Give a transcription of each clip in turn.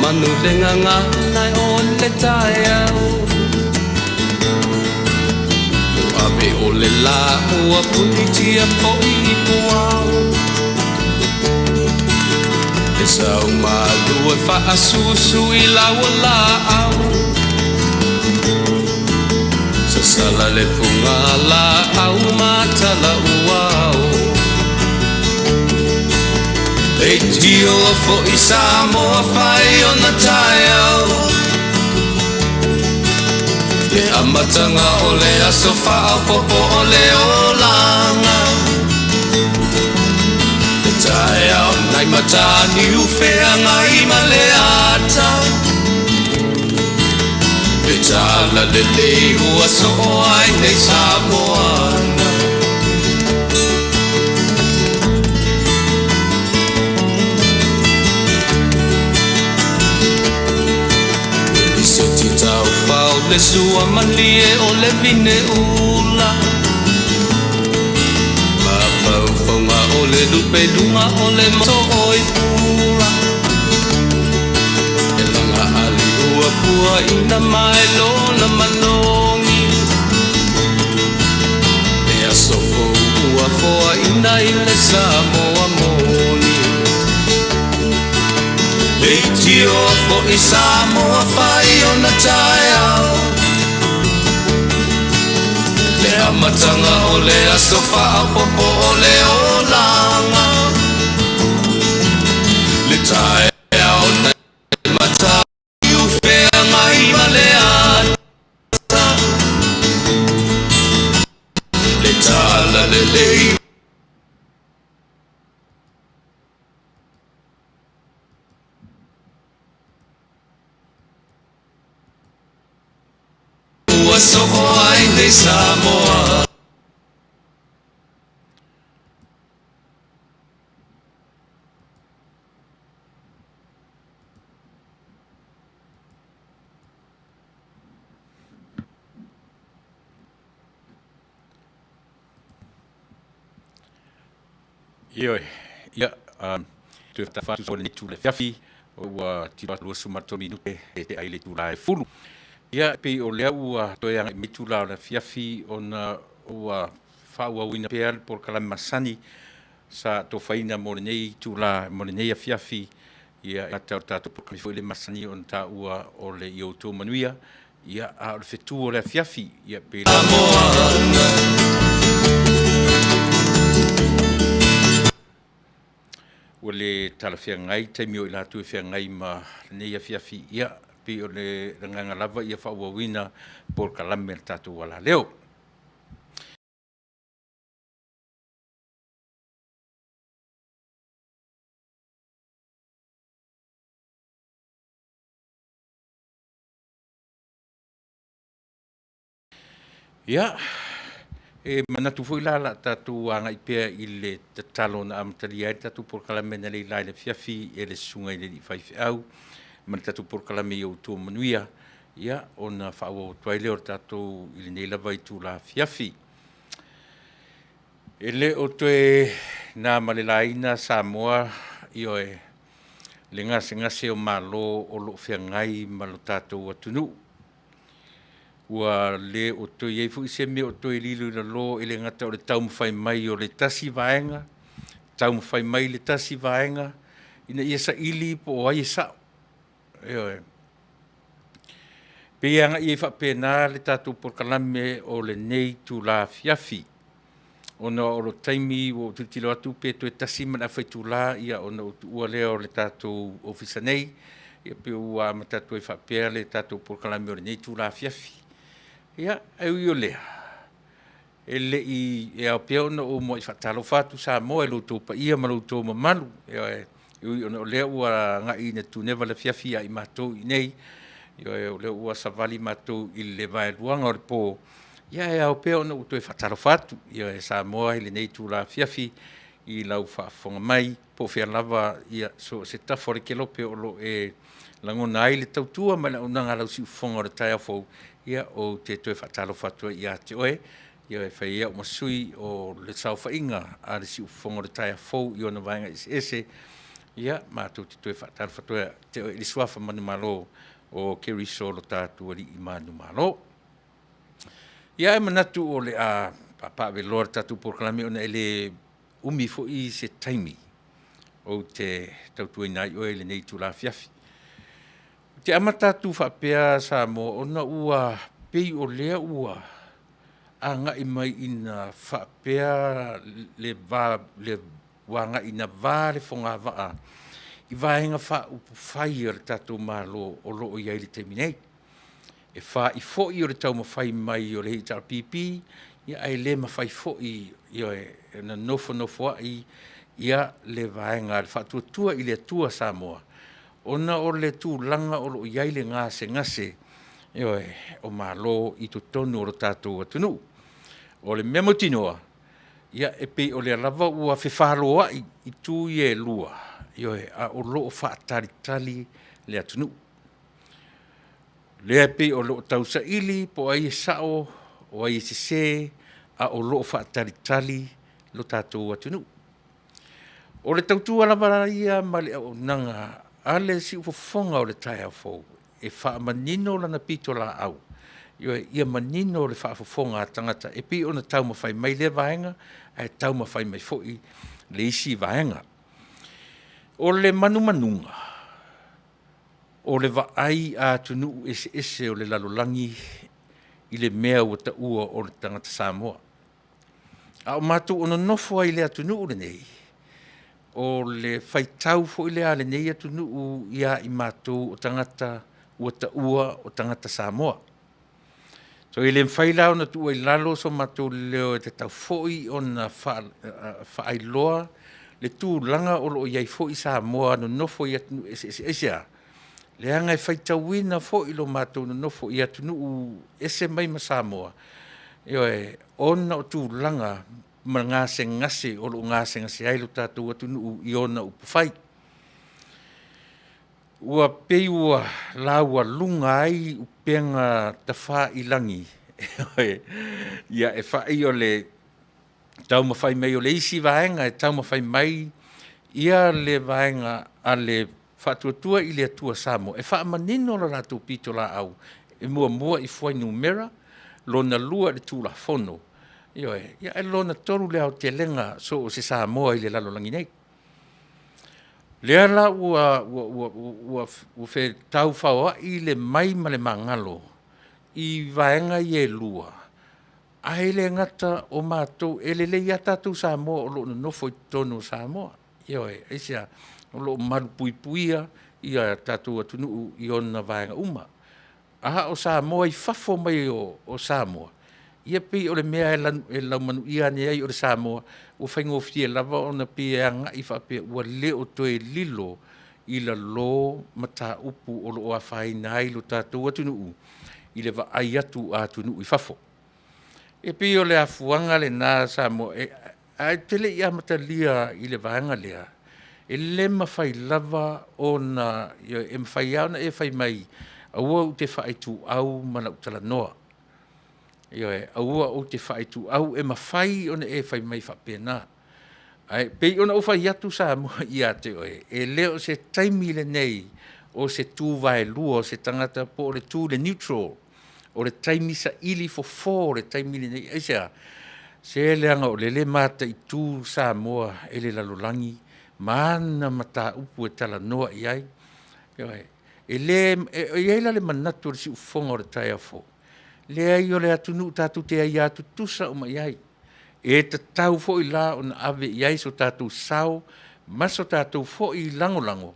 manu le gagana o le taeao. Ua ave o le lā ua punitia foi i puao. E sau malu e faasusu i lau laau. Sasala le puga laau matala uao. Leitio foi Samoa fai ona taeao. Le amataga o le aso faaopoopo o le olaga. Le taeao nai Mataniu Feagai ma le ata. Le talalelei ua soo ai nei Samoana. Liseti taufao le sua malie o le vine ula. Mafaufauga o le lupe luga o le moto oi pula. E laga ali ua puaina mai lona manogi. E aso fou ua foaina i le Samoa moni. Leitio foi Samoa fai ona taeao. Le amataga o le aso faaopoopo o le olaga. Le taeao nai Mataniu Feagai ma le ata. Le talalelei. Ua soo ai nei Samoa. Ioe, ia, toe faatu o lenei itula afiafi, ua tino atu 23 minute e tea ai le itula e 10. Ia, e pei o lea ua toe agai mai itula o le afiafi ona ua faaauauina pea le polokalame masani sa atofaina mo lenei itula mo lenei afiafi. Ia, e gata o le tatou polokalame foi le masani ona taua o le i outou manuia, ia, a o le fetu o le afiafi, ia, pe ua le talafeagai taimi o i latou e feagai ma lenei afiafi, ia, pei o le agaga lava ia faaauauina polokalame a le tatou alaleo. Ia, e manatu foi la la tatou agai pea i le tatalo na amatalia ai le tatou polokalame na leila i le afiafi e le susuga i le alii faifeau ma le tatou polokalame i outou manuia, ia, ona faaauau atu ai lea o le tatou i lenei lava itula afiafi. E le o toe na ma le laina Samoa, ioe, le gasegase o Malo o lo o feagai ma lo tatou atunuu. Ua le o toe i ai foi se mea o toe lilo i lalo, e le gata o le taumafai mai o le tasi vaega, taumafai mai le tasi vaega, ina ia saili po o ai e sao. Ioe. Pei e agai ai faapena le tatou polokalame o lenei itula afiafi, ona o le taimi ua ou tilotilo atu pe toe tasi ma le afa itula, ia, ona ou tuua lea o le tatou ofisa nei, ia pei ua amata atu ai faapea le tatou polokalame o lenei itula afiafi. Ia, e ui o lea, e le i e ao pea ona ou muai faatalofa atu Samoa i lo outou paia ma lo outou mamalu. Ioe, e ui ona o lea ua agai ina tuneva le afiafi ia i matou i inei, ioe, o lea ua savali matou i le vaeluaga o le po, ia e ao pea ona ou toe faatalofa atu, ioe, Samoa i lenei itula afiafi i lau faafofoga mai, po o fea lava, ia, so o se tafa o le kelope o lo o e lagona ai le tautua ma le auaunaga a lau siufofoga o le taeao fou, ia, ou te toe faatalofa atu ai ia te oe. Ia, e fai ai au ma sui o le saofaiga a le siufofoga o le taeao fou i ona vaega eseese. Ia, matou te toe faatalofa atu ai te oe i le suafa manumalo o Keriso lo tatou Alii manumalo. Ia ae manatu o le a paapaaveloa le tatou polokalame ona e le umi foi se taimi ou te tautuaina ai oe i lenei itula afiafi. Ou te amata atu faapea Samoa ona ua pei o lea ua agai mai ina faapea le va ua agai ina va le fogavaa i Vaega Faaupufai a le tatou Malo o lo o i ai i le taimi nei. E fa'i foi o le taumafai mai o le HRPP, ae le mafai foi, ioe, ona nofonofoi le Vaega a le Faatuatua i le Atua Samoa ona o le tulaga o lo o i ai le gasegase, ioe, o Malo i totonu o le tatou atunuu. O le mea mautinoa, ia e pei o lea lava ua fefaloai itu ia e lua, ioe, a o lo o faatalitali le atunuu. O lea e pei o lo o tausaili po o ai e sao o ai e sese, a o lo o faatalitali lo tatou atunuu. O le tautua lava ia ma le auaunaga a le siufofoga o le taeao fou, e faamanino lana pitolaau, ioe, ia manino le faafofoga a tagata e pei ona taumafai mai lea vaega ae taumafai mai foi le isi vaega. O le manumanuga o le vaai a atunuu eseese o le lalolagi i le mea ua taua o le tagata Samoa. A o matou o nonofo ai i le atunuu lenei, o le faitau foi lea a lenei atunuu ia i matou o tagata ua taua o tagata Samoa. So e le mafai la ona tuua i lalo so matou leo e tatau foi ona faailoa le tulaga o lo o i ai foi Samoa nonofo i atunuu eseese. Aisea? Leaga e faitauina foi lo matou nonofo i atunuu ese mai ma Samoa, ioe, ona o tulaga ma gasegase o lo o gasegase ai lo tatou atunuu i ona upufai. Ua pei ua laualuga ai upega tafailagi, ioe, ia e fai o le taumafai mai o le isi vaega e taumafai mai le vaega a le Faatuatua i le Atua Samoa e faamanino le latou pitolaau, e muamua i fuainumera, lona lua i le Tulafono, ioe, ae lona tolu le aotelega so o se Samoa i le lalolagi nei. O lea la ua fetaufaoai le mai ma le magalo i vaega ia e lua, ae le gata o matou, e lelei lava tatou Samoa o lo o nonofo i totonu o Samoa. Ioe. Aisea? O lo o malupuipuia le tatou atunuu i ona vaega uma, a o Samoa i fafo mai o Samoa, ia pei o le mea e laumanuia ane ai o le Samoa, ua faigofie lava ona pei e agai faapea ua le o toe lilo i lalo mataupu o lo o afaina ai lo tatou atunuu i le vaai atu a atunuu i fafo. E pei o le afuaga lena Samoa, ae ou te le i amatalia i le vaega lea, e le mafai lava ona, ioe, e mafai lava ona e fai mai aua ou te faaituau ma lau talanoa. Ioe, aua ou te faaituau, e mafai ona e fai mai faapena. Ae pei ona ou fai atu Samoa ia te oe, e le o se taimi lenei o se tu vaelua o se tagata po o le tu i le neutral. O le taimi saili fofo o le taimi lenei. Aisea? Se leaga o lea e mataitu Samoa e le lalolagi ma ana mataupu e talanoa i ai. Ioe. E i ai la le manatu o le siufofoga o le taeao fou, leai o le atunuu tatou te aia tutusa uma i ai. E tatau foi la ona ave i ai so tatou sao ma so tatou foi lagolago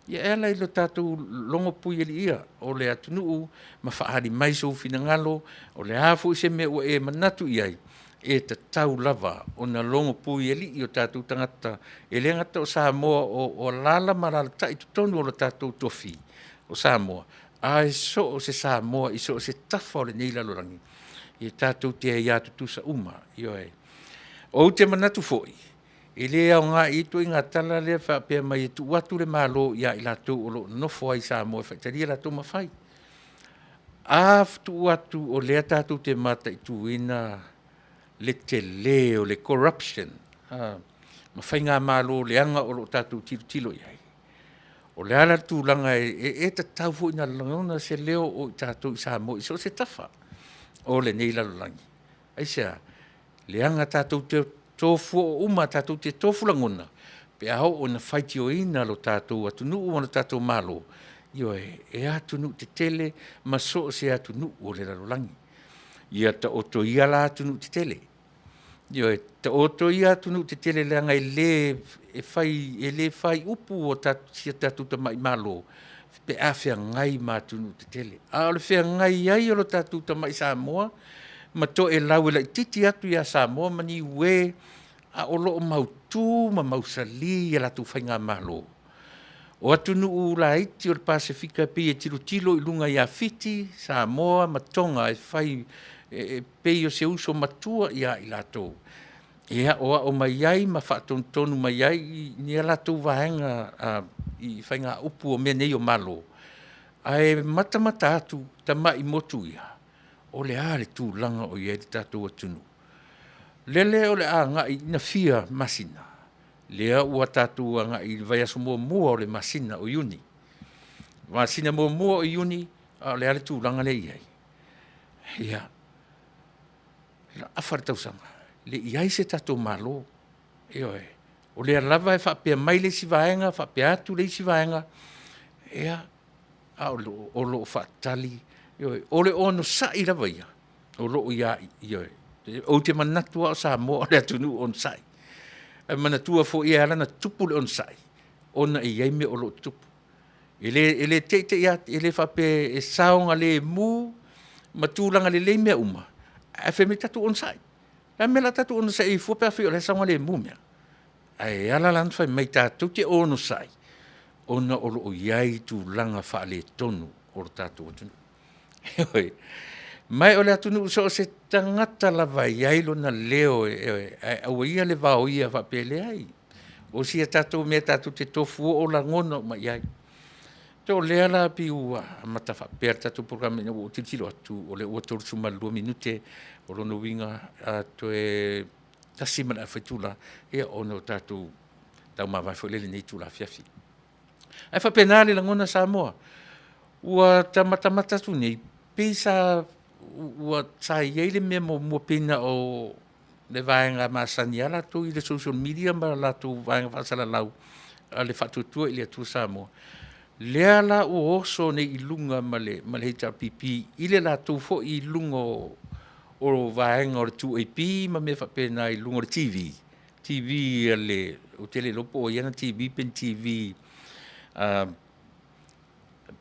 e ala i lo tatou logopuialii o le atunuu ma faaali mai sou finagalo, o le a foi se mea ua e manatu i ai, e tatau lava ona logopuialii o tatou tagata, e le gata o Samoa o alaala ma alaalatai i totonu o le tatou tofi o Samoa, ae so o se Samoa i so o se tafa o lenei lalolagi, e tatou te aia tutusa uma, ioe. Ou te manatu foi, e le aoga i ai ituaiga tala lea faapea mai e tuu atu le Malo ia i latou o lo o nonofo ai i Samoa e faitalia i latou ma fai. A tuu atu o lea tatou te mataituina le tele o le corruption ma faigamalo leaga o lo o tatou tilotilo i ai. O le a la le tulaga e tatau foi ona lagona se leo o i tatou i Samoa i so o se tafa o lenei lalolagi. Aisea? Leaga tatou te tofu uma tatou te tofu lagona pe a oo ina faitioina lo tatou atunuu ma lo tatou Malo, ioe, e atunuu tetele ma so o se atunuu o le lalolagi. Ia taoto ia la atunuu tetele, ioe, taoto ia atunuu tetele leaga e le fai upu si a tatou tamai Malo pe a feagai ma atunuu tetele. A o le feagai ai o le tatou tamai Samoa ma Toelau e laitiiti atu ia Samoa ma Niue, a o lo o mautu ma mausali a latou faigamalo. O atunuu laiti o le Pasefika e pei e tilotilo i luga ia Fiti, Samoa ma Toga e fai e pei o se uso matua ia i latou e aoao mai ai ma faatonutonu mai ai i a latou vaega i faigaupu o mea nei o Malo, ae matamata atu tamai motu ia, o le a le tulaga o i ai le tatou atunuu? Lele o le a agai ina fia masina, lea ua tatou agai i le vaiaso muamua o le masina o Iuni. Masina muamua o Iuni, a o le a le tulaga lea e i ai? Ia, o le a afa le tausaga, e le i i ai se tatou Malo. Ioe. O lea lava e faapea mai le isi vaega faapea atu le isi vaega, ia, a o lo o faatali, ioe, o le onosai lava ia o lo o ia, ioe. Ou te manatu lava o Samoa o le atunuu onosai. Ae manatua foi e ala ona tupu le onosai, ona e i ai mea o lo o tutupu. E le te i te i lava, e le faapea e saogalemu ma tulaga lelei mea uma, ae fai mai tatou onosai. O le a le mea o le a tatou onosai ai fua pe afai o la e saogalemu mea? Ae ala la ona fai mai tatou te onosai, ona o lo o i ai tulaga faaletonu o le tatou atunuu. Ioe. Ma o le atunuu so o se tagata lava e i ai lona leo, ae aua ia le vaoia faapea e leai, o si a tatou mea tatou te tofuoo lagona uma i ai. O lea la pei ua amata faapea le tatou polokalame ina ua ou tilotilo atu o lea ua 32 minute, o lona uiga a toe tasi ma le afa itula ona tatou taumavae foi lea i lenei itula afiafi. Ae faapena le lagona Samoa, ua ta matamata atu nei, pei sa i ai le mea muamua pei na o le vaega masani lava latou i le social media ma latou vaega faasalalau a le Faatuatua i le Atua Samoa, lea la ua oso nei i luga ma le HRPP i le latou foi luga o vaega o le 2AP ma mea faapena i luga o le TV, TV a le, ou te le iloa po o ai ana TV pe ni TV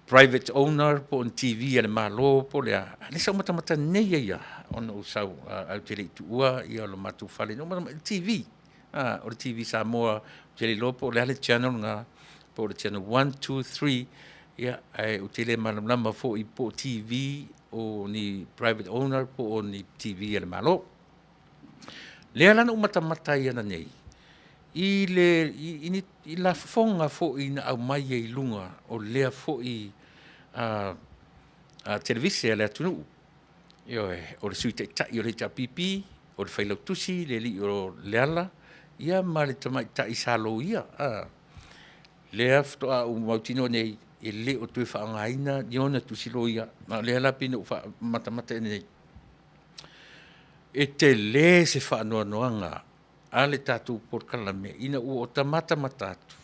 private owner po o ni TV a le Malo po o le a, a o lea sa ou matamata nei ai lava ona ou sau ae ou te le i tuua lo matou fale, na ou matamata i le TV, o le TV Samoa, ou te le iloa po o le a le channel lena, po o le channel 1, 2, 3, ia, ae ou te le malamalama foi po o TV o ni private owner po o ni TV a le Malo. Lea la na ou matamata ai ananei i lafoga foi na aumai ai i luga o lea foi televise a le atunuu, ioe, o le Sui Taitai o le HRPP, o le Failautusi le alii o Leala, ia ma le tamaitai sa loia, lea faatoa ou mautinoa nei, e le o toe faaaogaina ni ona tusi loia. Ma o lea la pei ona ou matamata i ai nei, e tele se faanoanoaga a le tatou polokalame ina ua ota matamata atu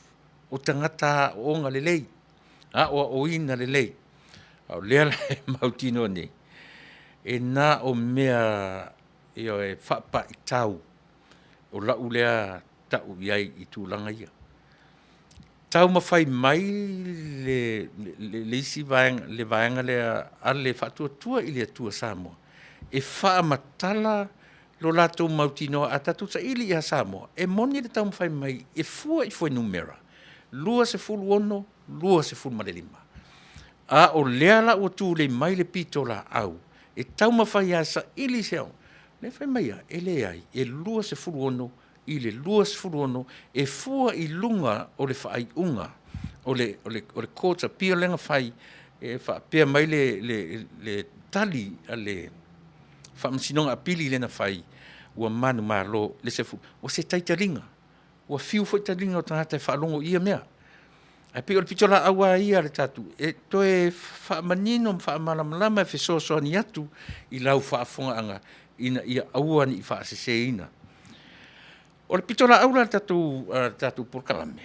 o tagata aooga lelei, aoaoina lelei, a o lea la e mautinoa nei, e na o mea, ioe, faapaitau, o lau lea tau i ai i tulaga ia. Taumafai mai le isi vaega, le vaega lea a le Faatuatua i le Atua Samoa e faamatala lo latou mautinoa. A tatou saili ia Samoa, e moni le taumafai mai e fua i fuainumera 26, 25. A o lea la ua tulei mai le pitolaau e taumafai lava e saili se auala, lea e fai mai e leai, e 26 i le 26 e fua i luga o le faaiuga o le Court Appeal lea na fai e faapea mai le tali a le Faamasinoga Apili lea na fai, ua manumalo le 10, ua se taitaliga, ua fiu foi taliga o tagata e faalogo i ia mea. Ae pei o le pitolaau lava ia a le tatou, e toe faamanino ma faamalamalama e fesoasoani atu i lau faafofogaaga ina ia aua ne i faaseseina. O le pitolaau la a le tatou polokalame,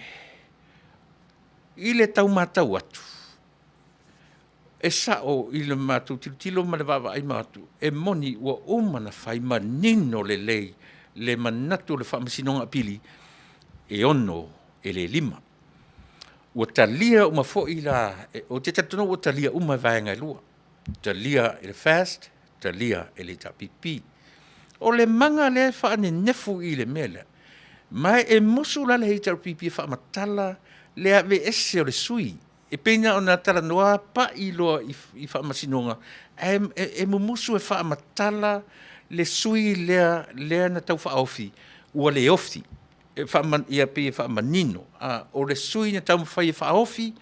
i le tau matau atu, e sao i le matou tilotilo ma le vaavaai atu, e moni ua uma ona fai manino lelei le manatu o le Faamasinoga Apili, e 6 e le 5. Ua talia uma foi la, ou te talitonu ua talia uma e vaega e lua, talia e le FAST, talia e le HRPP. O le maga lea e faanenefu i le mea lea, ma e musu la le HRPP e faamatala le aveese o le sui. E pei na ona talanoa pai loa i faamasinoga, ae e mumusu e faamatala le sui lea, lea na tau faaofi ua le ofi, ia pei e faamanino, o le sui na taumafai e faaofi,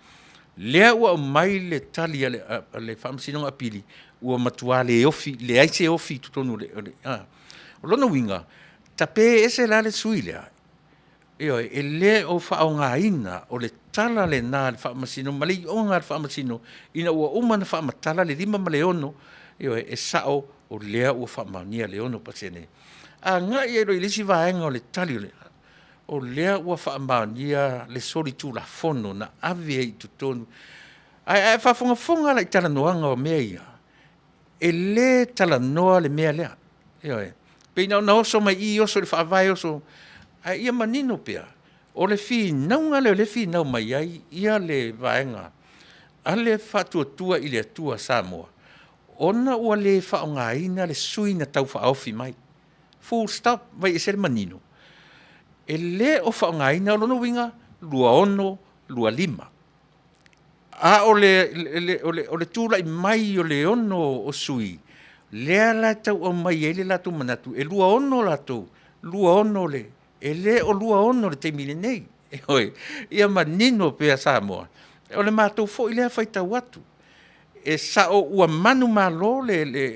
lea ua aumai le tali a le Faamasinoga Apili, ua matua le ofi, leai se ofi i totonu o le… O lona uiga, tape ese la le sui lea, ioe, e le o faaaogaina, o le tala lena a le Faamasino ma le iuga a le Faamasino ina ua uma ona faamatala le 5 ma le 6, ioe, e sao o lea ua faamaonia le 6%. Agai ai loa i le isi vaega o le tali, o lea ua faamaonia le solitulafono na ave ai i totonu. Ae a e faafogafoga la i talanoaga o mea ia, e le talanoa le mea lea, ioe. E pei na ona oso mai i i oso i le Faavae, oso… Ae ia manino pea, o le finauga lea o lea e finau mai ai le vaega a le Faatuatua i le Atua Samoa, ona ua le faaaogaina le sui usufono na Tau Faaofi mai, full stop. Vaai ese le manino? E le o faaaogaina, o lona uiga 26, 25. A o le tulai mai o le 6 o sui usufono, lea la e tau aumai ai le latou manatu e 26 latou, 26 le… E le o 26 i le taimi lenei, ioe, ia manino pea Samoa. O le matou foi lea faitau atu, e sao ua manumalo le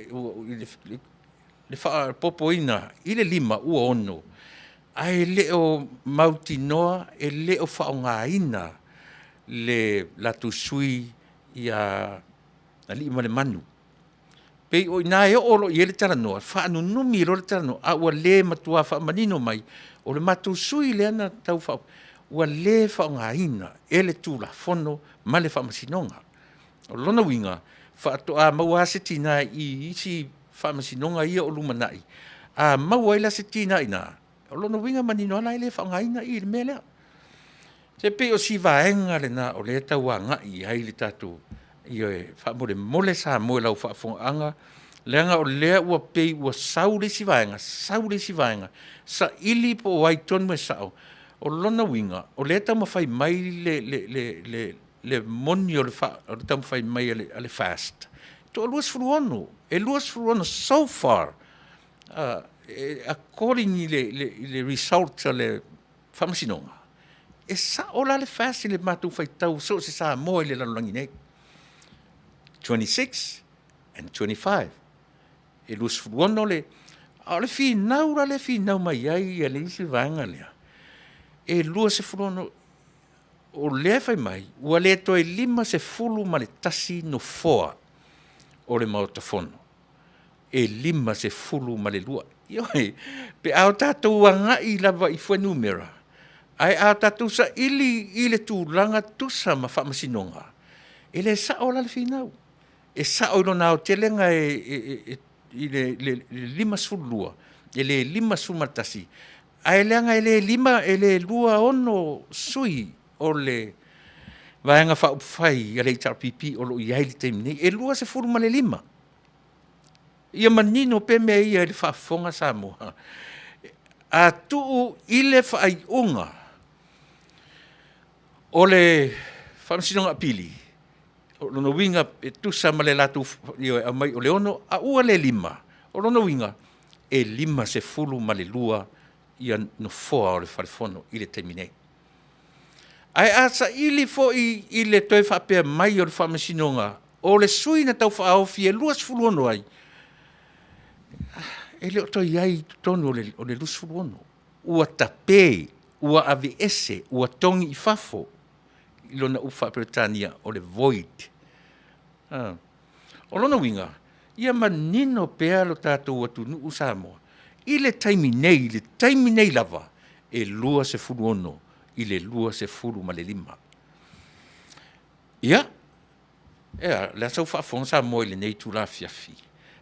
faaopoopoina i le 5 ua 6, ae le o mautinoa e le o faaaogaina le latou sui ia Aliimalemanu. Pei o i ina e oo loa i ai le talanoa, faanunumi loa le talanoa, a ua le matua faamanino mai, o le matou sui usufono lea na tau faaofi, ua le faaaogaina e le Tulafono ma le Faamasinoga. O lona uiga, faatoa maua lava se tina i isi faamasinoga ia o lumanai, a maua ai la se tina i ina, o lona uiga e manino lava la e le faaaogaina i i le mea lea. E pei o si vaega lena o lea e tau agai i ai le tatou, ioe, faamolemole Samoa i lau faafofogaaga, leaga o lea ua pei ua sau le isi vaega, sau le isi vaega, saili po o ai tonu e sao. O lona uiga, o lea e taumafai mai le moni o le taumafai mai a le FAST, e toa-26, e 26 so far according i le result a le Faamasinoga, e sao la le FAST i le matou faitau i so o se Samoa i le lalolagi nei, 26 and 25. E 26 le… A o le finau la lea e finau mai ai le isi vaega lea, e 26, o lea e fai mai ua le toe 51 nofoa o le Maota Fono, e 52. Ioe, pe a tatou agai lava i fuainumera, ae a tatou saili i le tulaga tusa ma faamasinoga, e le sao la le finau. E sao i lona aotelega i le 52, e le 51, ae leaga e le 26 sui usufono o le Vaega Faaupufai a le HRPP o lo o i ai i le taimi nei, e 25. Ia manino pea mea ia i le faafofoga a Samoa. A tuu i le faaiuga o le Faamasinoga Apili, o lona uiga e tusa ma le latou, ioe, aumai o le 6 a ua le 5, o lona uiga, e 52 nofoa o le Fale Fono i le taimi nei. Ae a saili foi i le toe faapea mai o le Faamasinoga o le sui usufono na Tau Faaofi e 26 ai, e le o toe i ai i totonu o le 26, ua tape, ua aveese, ua togi i fafo. i lona upu faa-Peretania o le void. O lona uiga, ia manino pea lo tatou atunuu Samoa i le taimi nei, i le taimi nei lava, e 26 i le 25. Ia, e a, o le a sau faafofoga Samoa i lenei itula afiafi,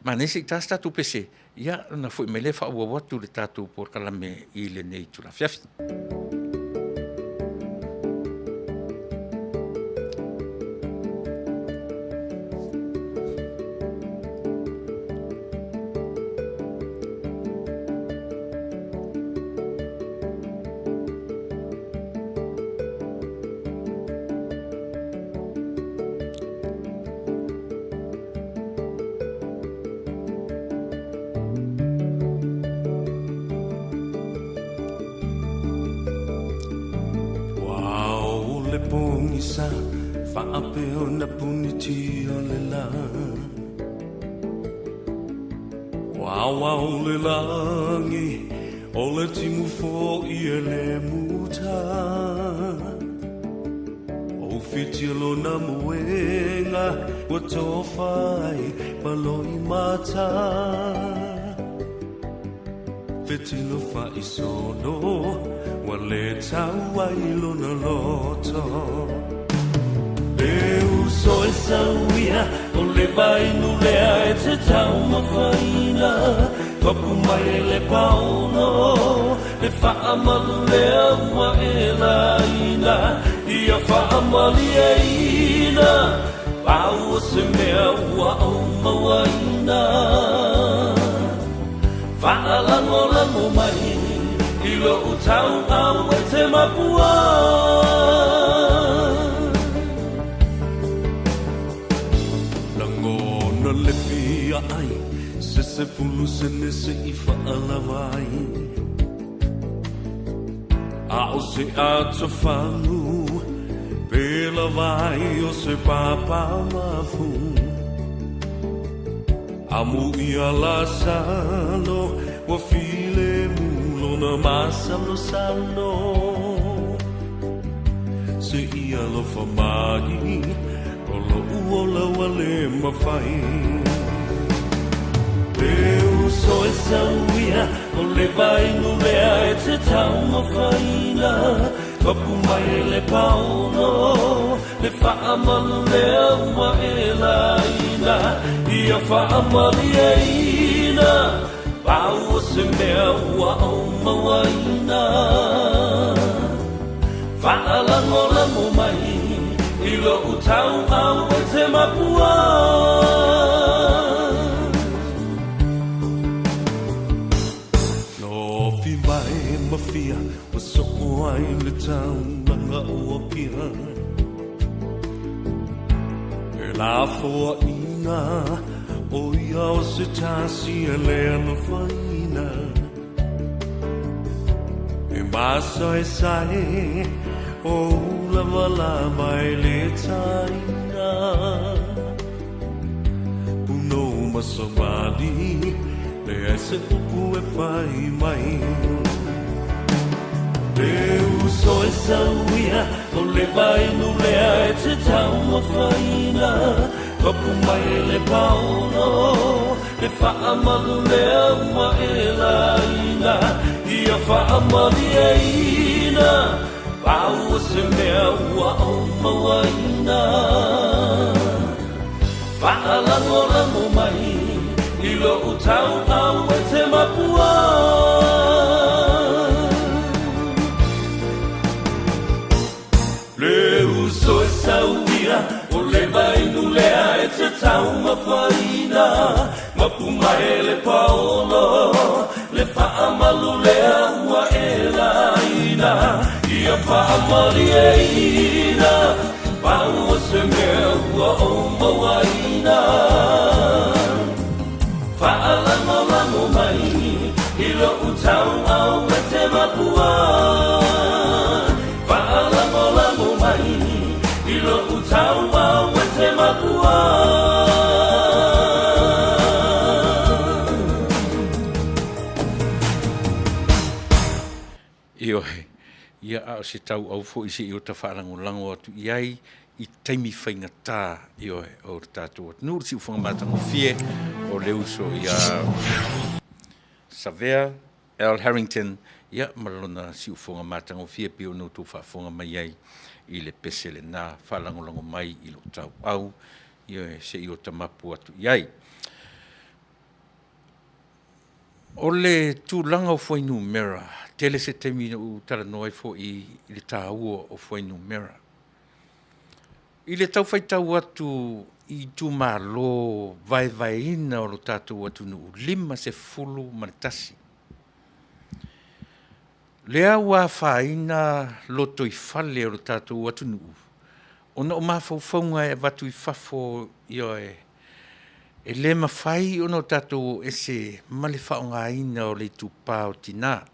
manaia se i ta se tatou pese, ia ona foi mai lea faaauau atu le tatou polokalame i lenei itula afiafi. Ua ao le pogisa faapea ona punitia le la. Ua aoao le lagi o le timu foi e le muta. Ua fitia lona moega ua tofa ai ma loimata. Fetilo faaisono ua le tau ai lona loto. E uso e sauia o le vainu lea e te taumafaina. Papu mai e le paono le faamalu lea ua e laina. Ia faamalieina pau o se mea ua ou mauaina. Faalagolago mai i lou tauau e te mapua. Lagona le fia ai se 10 sene se i faalava ai. A o se atofagu pe lava ai o se papamafu. Amo ia Lasalo ua filemu lona masalosalo. Se i alofa mai o lo'u ola ua le mafai. E uso e sauia o le vainu lea e te taumafaina. Papu mai e le paono le faamalu lea ua e laina. Ia faamalieina pau o se mea ua ou mauaina. Faalagolago mai i lou tauau e te mapua. Lofi mai ma fia ua soo ai le taulaga o Apia. E lafoaina o ia o se tasi e le alofaina. E masaesae o ulavalava e le taina. Punou ma savali leai se upu e fai mai. E uso e sauia o le vainu lea e te taumafaina. Papu mai e le paono le faamalu lea ua e laina. Ia faamalieina pau o se mea ua ou mauaina. Faalagolago mai i lou tauau e te mapua. Le uso e sauia o le vainu lea e te taumafaina. Mapu mai e le paolo le faamalu lea ua e laina. Ia faamalieina pau o se mea ua ou mauaina. Faalagolago mai i lou tauau e te mapua. Faalagolago mai i lou tauau e te mapua. Ioe, ia a a o se tauau foi se i ota faalagolago atu i ai i taimi faigata, ioe, o le tatou atunuu. Le siufofoga matagofie o le uso ia Savea L. Harrington, ia, ma lona siufofoga matagofie pei ona outou faafofoga mai ai i le pese lena faalagolago mai i lou tauau, ioe, se i ota mapu atu i ai. O le tulaga o fuainumera, tele se taimi na ou talanoa ai foi i le taua o fuainumera. I le tau faitau atu i itumalo vaevaeina o lo tatou atunuu, 51, lea ua afaina lotoifale o le tatou atunuu, ona o mafaufauga e avatu i fafo, ioe, e le mafai ona o tatou o ese ma le faaaogaina o le itupa o tina.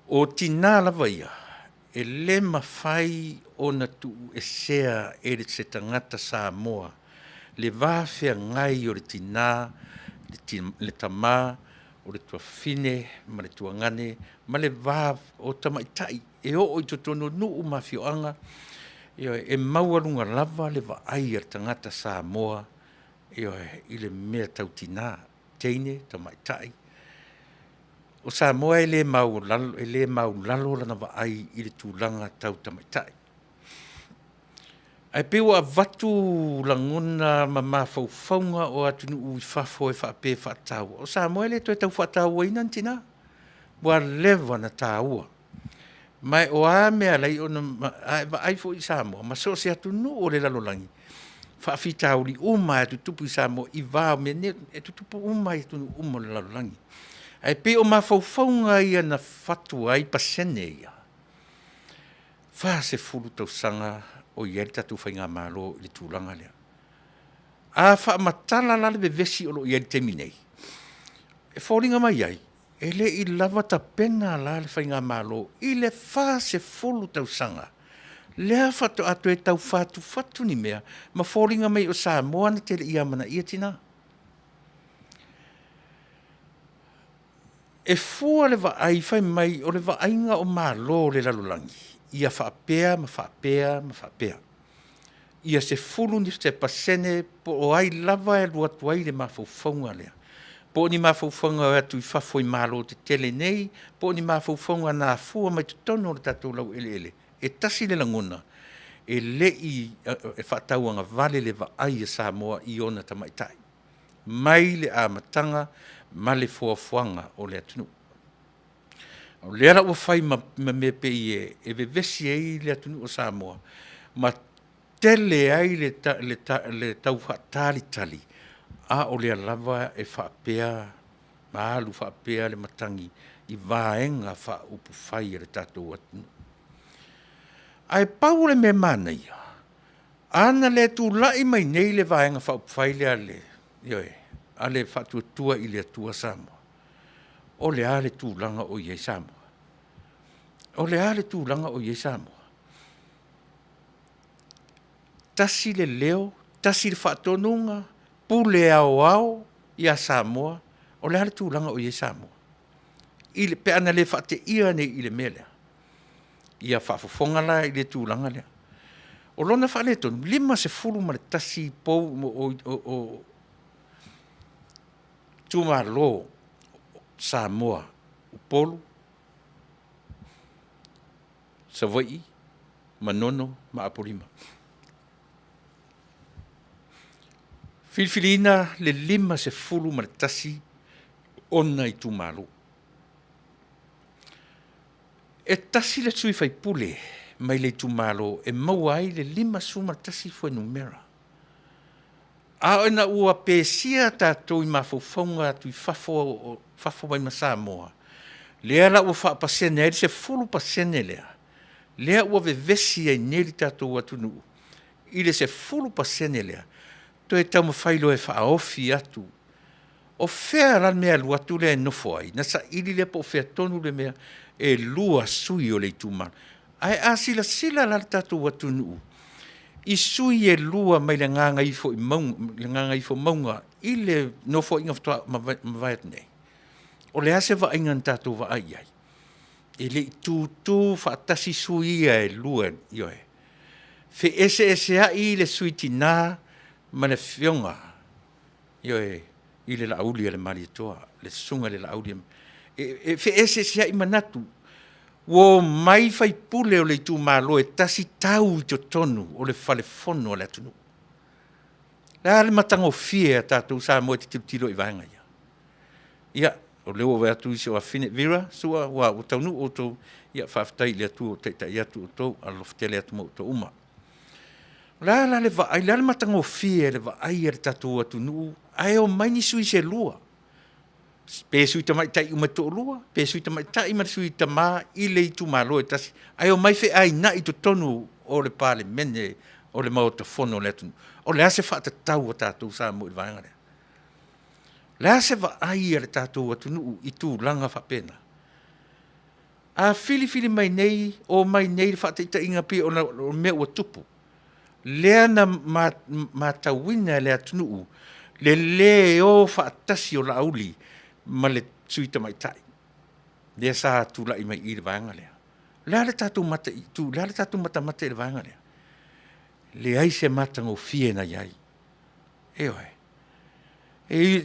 O tina lava ia, e le mafai ona tuuesea e se tagata Samoa le va feagai o le tina, le tama, o le tuafafine ma le tuagane ma le va o tamaitai e oo i totonu o nuu ma afioaga. Ioe, e maualuga lava le vaai a le tagata Samoa, ioe, i le mea tau tina, teine, tamaitai. O Samoa e le maualalo lana vaai i le tulaga tau tamaitai. Ae pei ua avatu lagona ma mafaufauga o atunuu i fafo e faapea e faataua, o Samoa e le toe tau faatauaina ni tina, ua leva ona taua. Ma o a mea e ala ai ona… a e vaai foi i Samoa ma so o se atunuu o le lalolagi, faafitauli uma lava e tutupu i Samoa i va o mea nei, e tutupu uma lava i atunuu uma o le lalolagi. Ae pei o mafaufauga ia na fatu ai pasene ia, 40 tausaga o i ai le tatou faigamalo i le tulaga lea. A faamatala la le vevesi o lo o i ai i le taimi nei, e foliga mai ai, e le i lava tapena la le faigamalo i le 40 tausaga lea faatoa toe tau fatufatu ni mea ma foliga mai o Samoa na te le i amanaia tina. E fua le vaai fai mai o le vaaiga o Malo o le lalolagi, ia faapea ma faapea ma faapea, ia 10 se pasene po o ai lava e alu atu ai le mafaufauga lea, po o ni mafaufauga e o atu i fafo i Malo tetele nei, po o ni mafaufauga na afua mai totonu o le tatou laueleele, e tasi le lagona, e le i faatauagavale le vaai a Samoa i ona tamaitai mai le amataga ma le foafoaga o le atunuu. O lea la ua fai ma mea e pei e vevesi ai le atunuu o Samoa ma tele ai le tau faatalitali, a o lea lava e faapea ma alu faapea le matagi i Vaega Faaupufai a le tatou atunuu. Ae pau o le mea manaia, ana le tulai mai nei le Vaega Faaupufai lea a le, ioe, a le Faatuatua i le Atua Samoa, o le a le tulaga o i ai Samoa? O le a le tulaga o i ai Samoa? Tasi le leo, tasi le faatonuga, pule aoao ia Samoa, o le a le tulaga o i ai Samoa pe a na le faateia nei i le mea lea? Ia faafofoga la i le tulaga lea. O lona faaletonu, 51 pou itumalo o Samoa, Upolu, Savaii, Manono ma Apolima. Filifiliina le 51 ona itumalo. E tasi le sui faipule mai le itumalo e maua ai le 51 fuainumera. A ina ua pesia tatou i mafaufauga atu i fafo, fafo mai ma Samoa, lea la ua faapasene ai le 10% lea, lea ua vevesi ai nei le tatou atunuu i le 10% lea, toe taumafai loa e faaofi atu. O fea la le mea e alu atu lea e nofo ai? Ona saili lea po o fea tonu le mea e 2 sui o le itumalo. Ae a silasila la le tatou atunuu i sui e 2 mai le Gagaifomauga i le Nofoaiga faatoa mavae atu nei, o le a se vaaiga na tatou vaai i ai? E le i tutū faatasi sui ia e lua, ioe. Feeseeseai le sui tinā ma le afioga, ioe, i le Laauli a le Malietoa, le susuga i le Laauli. E feeseeseai manatu, ua omai faipule o le itumalo e tasi tau i totonu o le fale fono a le atunuu. O le a le matagofie a tatou Samoa e te tilotilo i vaega ia? Ia, o lea ua ou vaai atu i si ou afafine Vera Sua ua taunuu outou, ia faafetai i le Atua ua taitai atu outou, alolofa tele atu ma outou uma. O le a la le vaai, o le a le matagofie i le vaai a le tatou atunuu ae omai ni sui se lua, pe sui tamaitai uma e toalua, pe sui tamaitai ma le sui tama i le itumalo e tasi, ae omai feainai i totonu o le Palemene o le Maota Fono o le atunuu. O le a se faatatau a tatou Samoa i le vaega lea? O le a se vaai a le tatou atunuu i tulaga faapena? A filifili mai nei, omai nei i le faataitaiga pei o le mea ua tupu, lea na matauina e le atunuu le lē o faatasi o Laauli ma le Sui Tamaitai lea sa tulai mai i i le vaega lea. O le a le tatou mataitu, o le a le tatou matamata i le vaega lea? Leai se matagofie na i ai, ioe.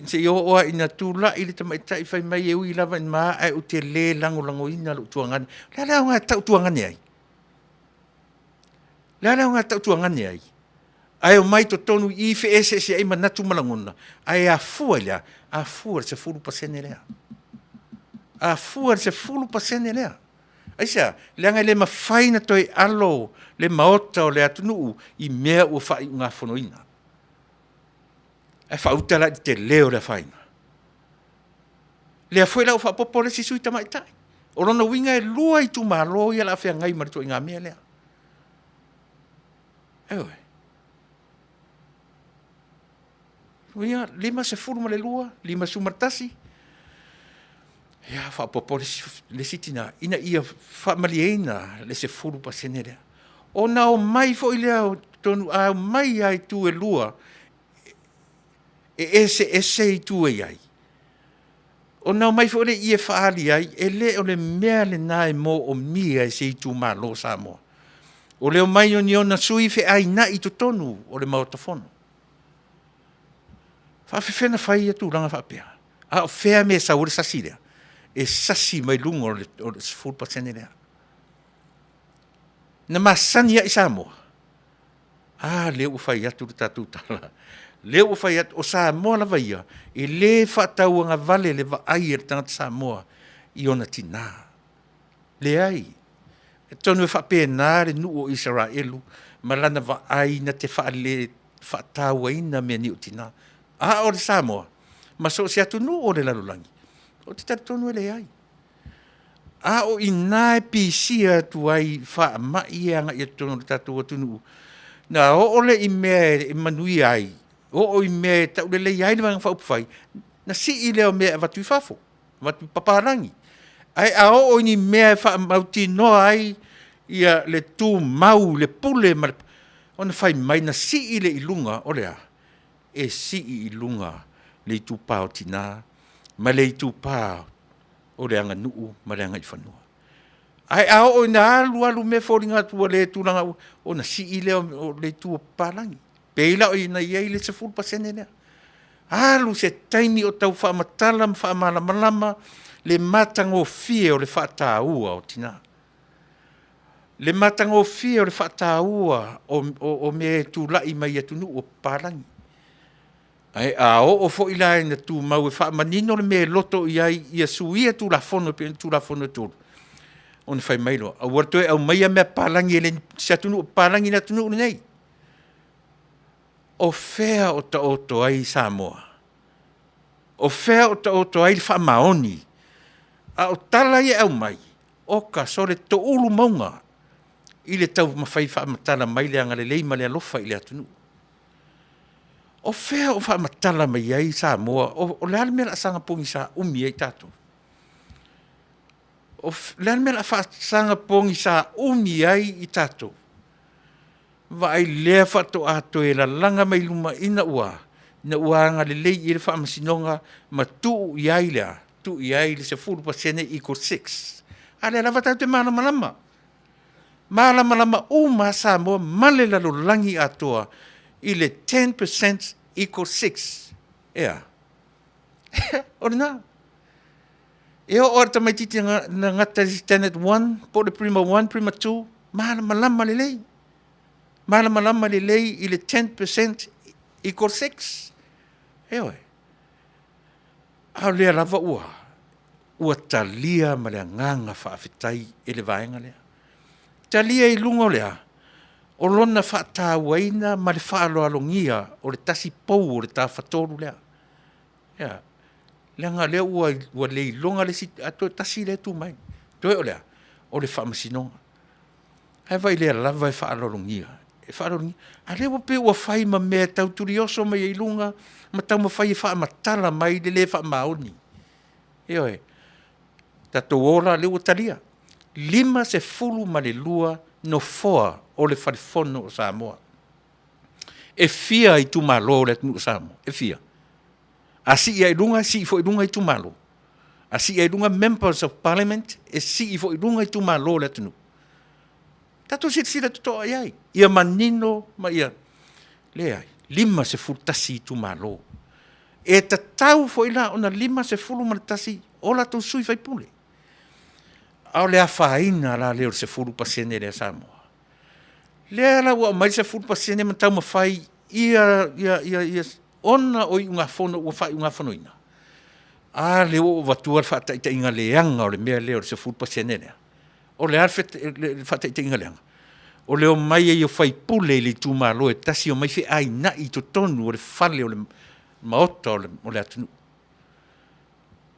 Seia oo lava ina tulai le tamaitai fai mai e ui lava ina ma ae ou te le lagolagoina lou tuagane. O le a le aoga e tau tuagane ai? O le a le aoga e tau tuagane ai? Ae omai totonu i i feeseeseai manatu ma lagona, ae afua i le a? Afua i le 10% lea. Afua i le 10% lea. Aisea? Leaga e le mafai ona toe alo le maota o le atunuu i mea ua faaiugafonoina. Ae faauta la i le tele o le afaina. Lea foi la ua faaopoopo le isi sui tamaitai. O lona uiga e lua itumalo ia o le a feagai ma le ituaiga mea lea. Ioe. Ia, 52, 51, ia faaopoopo le isi tina ina ia faamalieina le 10% lea. Ona omai foi lea o totonu, a omai lava itu e lua e eseese itu e i ai, ona omai foi lea i i e faaali ai, e le o le mea lena e moomia e se itumalo Samoa, o le omai o ni ona sui usufono feainai i totonu o le Maota Fono. E faapefea ona fai ia tulaga faapea? A o fea le mea e sau ai le sasi lea? E sasi mai luga o le 10% lea. Na masani ai Samoa, a lea ua fai atu le tatou tala, lea ua fai atu, o Samoa lava ia, e le faatauagavale le vaai a le tagata Samoa i ona tina. Leai, atonu e faapena le nuu o Isaraelu ma lana vaai na te faatauaina mea nei o tina. A o le Samoa ma so o se atunuu o le lalolagi, ou te talitonu e leai. A o i ina e pisia atu ai faamai ia e agai atu i totonu o le tatou atunuu, ona oo lea i mea e manuia ai, oo i mea e tauleleia ai le Vaega Faaupufai, ona sii lea o mea e avatu i fafo, avatu i papalagi. Ae a oo i ni mea e faamautinoa ai le tumau i le pule ma le, ona fai mai na sii lea i luga, o le a? E sii i luga le itupa o tina ma le itupa o le aganuu ma le agaifanua. Ae a oo ina alu alu mea foliga atu ua le tulaga, ona sii lea o le itu o papalagi. Pei la ona i ai le 10% lea. Alu se taimi o tau faamatala ma faamalamalama le matagofie o le faataua o tina, le matagofie o le faataua o mea e tulai mai i atunuu o papalagi. Ae a oo foi la ina tumau e faamanino le mea e loto i ai ia suia Tulafono e pei o Tulafono e 3, ona fai mai loa, aua le toe aumaia mea papalagi e le o se atunuu papalagi le atunuu lenei. O fea o taoto ai Samoa? O fea o taoto ai le faamaoni? A o tala ia e aumai, oka sole, toulu mauga i le taumafai e faamatala mai le agalelei ma le alofa i le atunuu. O fea o faamatala mai ai Samoa? O le a le mea o le a saga pogisa umi ai tatou? O le a le mea o le a saga pogisa umi ai i tatou? Vaai lea faatoa toe lalaga mai luma ina ua a? Ina ua agalelei i ai le Faamasinoga ma tuu i ai le a? Tuu i ai le 10% equals A lea lava tatou te malamalama. Malamalama uma lava Samoa ma le lalolagi atoa i le 10% equal 6. E a? O lena. E oo lava i le tamaitiiti na gata i le Standard 1 po o le Prima 1, Prima 2, malamalama lelei. Malamalama lelei i le 10% equal 6. Ioe. A o lea lava ua ua talia ma le agaga faafetai e le vaega lea. Talia i luga o le a? O lona faatauaina ma le faaaloalogia o le tasi pou o le Tafatolu lea. E a? Leaga o lea ua le iloga le isi, ae toe tasi lea e tu mai. Toe o le a? O le Faamasinoga. Ae vaai o lea lava e faaaloalogia, e faaaloalogia. A o lea ua pei ua fai ma mea e tau tulioso mai ai i luga ma taumafai e faamatala mai le le faamaoni. Ioe. Tatou o la lea ua talia, 52 nofoa o le Fale Fono o Samoa. E fia itumalo o le atunuu o Samoa? E fia? A sii lava i luga e sii foi i luga itumalo. A sii lava i luga Members of Parliament, e sii foi i luga itumalo o le atunuu. Tatou silasila totoa i ai, ia manino ma ia… Leai, 51 itumalo. E tatau foi la ona 51 o latou sui usufono. A o le afaina la lea o le 10% lea Samoa? Lea la ua aumai le 10% ma taumafai ia ona o iugafono ua faaiugafonoina, a lea ua ou avatua le faataitaiga leaga o le mea lea o le 10% lea. O le a le faataitaiga leaga? O le omai ai o faipule i le itumalo e tasi omai feainai i totonu o le fale o le Maota o le atunuu.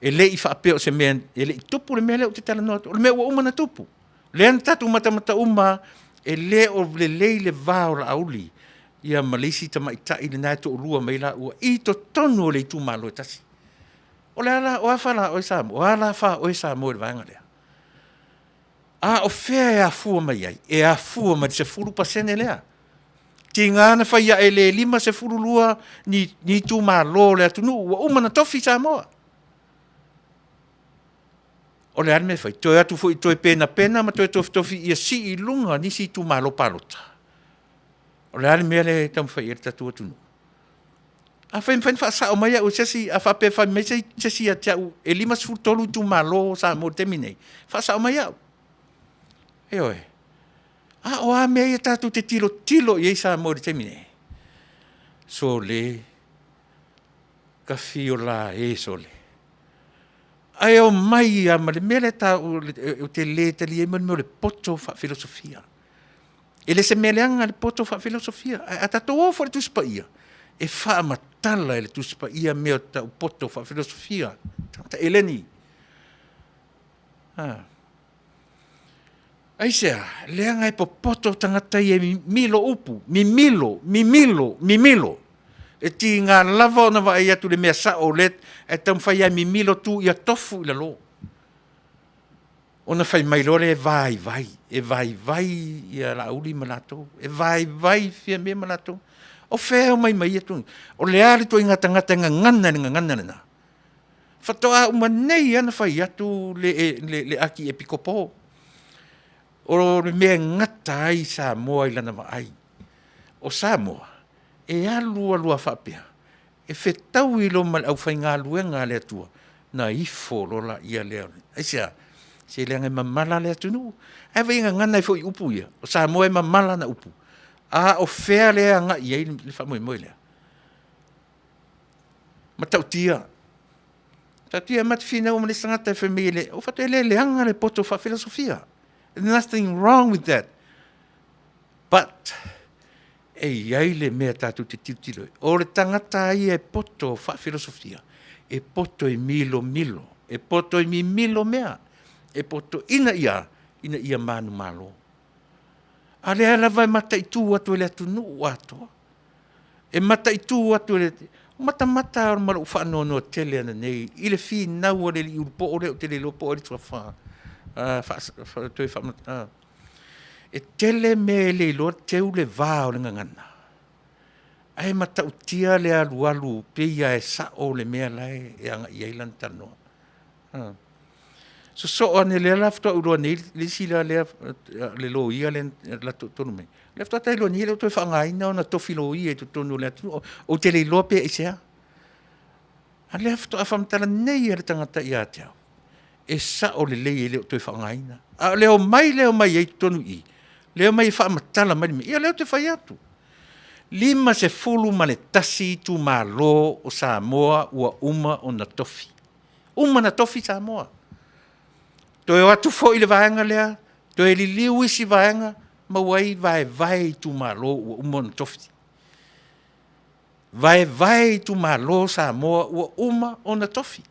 E le i faapea o se mea, e le i tupu le mea lea ou te talanoa atu ai, o le mea ua uma ona tupu. Lea na tatou matamata uma lava, e le o lelei le va o Laauli ma le isi tamaitai lena e toalua mai laua i totonu o le itumalo e tasi. O le a la, o a fa la a oe Samoa? O a la fa a oe Samoa i le vaega lea? A o fea e afua mai ai? E afua mai le 10% lea. Tiga na fai ae le 52 ni itumalo o le atunuu ua uma ona tofi Samoa. O le a le mea e fai? Toe o atu foi e toe penapena ma toe tofitofi ia sii i luga nisi itumalo palota? O le a le mea lea e taumafai i ai le tatou atunuu? Afai e mafai ona faasao mai au e se isi, a faapea e fai mai se isi ia te au e 53 itumalo o Samoa i le taimi lenei, faasao mai au. Ioe. A o a mea ia tatou te tilotilo i ai Samoa i le taimi lenei? Sole, tafiola e sole, ae omai lava ma le mea lea e taua ou te le taliaina le mea o le poto faafilosofia. E le o se mea leaga le poto faafilosofia, ae a tatou o foi i le Tusi Paia, e faamatala e le Tusi Paia mea tau poto faafilosofia, tagata eleni. Aisea? Leaga e popoto tagata ia e mimilo upu, mimilo, mimilo, mimilo. E tiga lava ona vaai atu i le mea sao o lea ae taumafai lava e mimilo tu ia tofu i lalo. Ona fai mai loa lea e vaivai, e vaivai ia Laauli ma latou, e vaivai Fiame ma latou. O fea e omai ma ia tulaga? O le a le ituaiga tagata e gagana i le gagana lena? Faatoa uma nei lava ona fai atu le Akiepikopo, o le mea e gata ai Samoa i lana vaai, o Samoa e alu alu lava faapea, e fetaui loa ma le aufaigaluega a le Atua, ona ifo loa lea. Aisea? Se leaga e mamala le atunuu. Ae vaai e gagana ai foi i upu ia, o Samoa e mamala ana upu. A o fea lea e agai i ai le faamoemoe lea? Matautia, matautia ma te finau ma le isi tagata fai mai e le, ou fai atu e le leaga le poto faafilosofia. Nothing wrong with that. But e i ai le mea tatou te tilotilo ai. O le tagata lava ia e poto faafilosofia, e poto e milomilo, e poto e mimilo mea, e poto ina ia a? Ina ia manumalo. A o lea lava e mataitu atu e le atunuu atoa, e mataitu atu e le… matamata lava ma lou faanoanoa tele ananei i le finau a le alii ulupoo lea ou te le iloa po o ai le suafa, e tele mea e le iloa teu le va o le gagana, ae matautia le alualu pei lava e sao le mea la e agai i ai lana talanoa. Sosoo ane lea la faatoa ou iloa nei le isi la lea le loia lea na alu atu totonu mai, lea faatoa ta iloa nei e le o toe faaaogaina ona tofi loia i totonu o le atunuu. Ou te le iloa pe aisea. A o lea faatoa faamatala nei lava e le tagata ia te au, e sao lelei e le o toe faaaogaina. A o le omai lea e omai ai i totonu i i, lea e omai e faamatala mai le mea, ia o lea ou te fai atu, 51 itumalo o Samoa ua uma ona tofi, uma ona tofi Samoa. Toe o atu foi le vaega lea, toe liliu isi vaega, maua ai vaevae itumalo ua uma ona tofi. Vaevae itumalo Samoa ua uma ona tofi.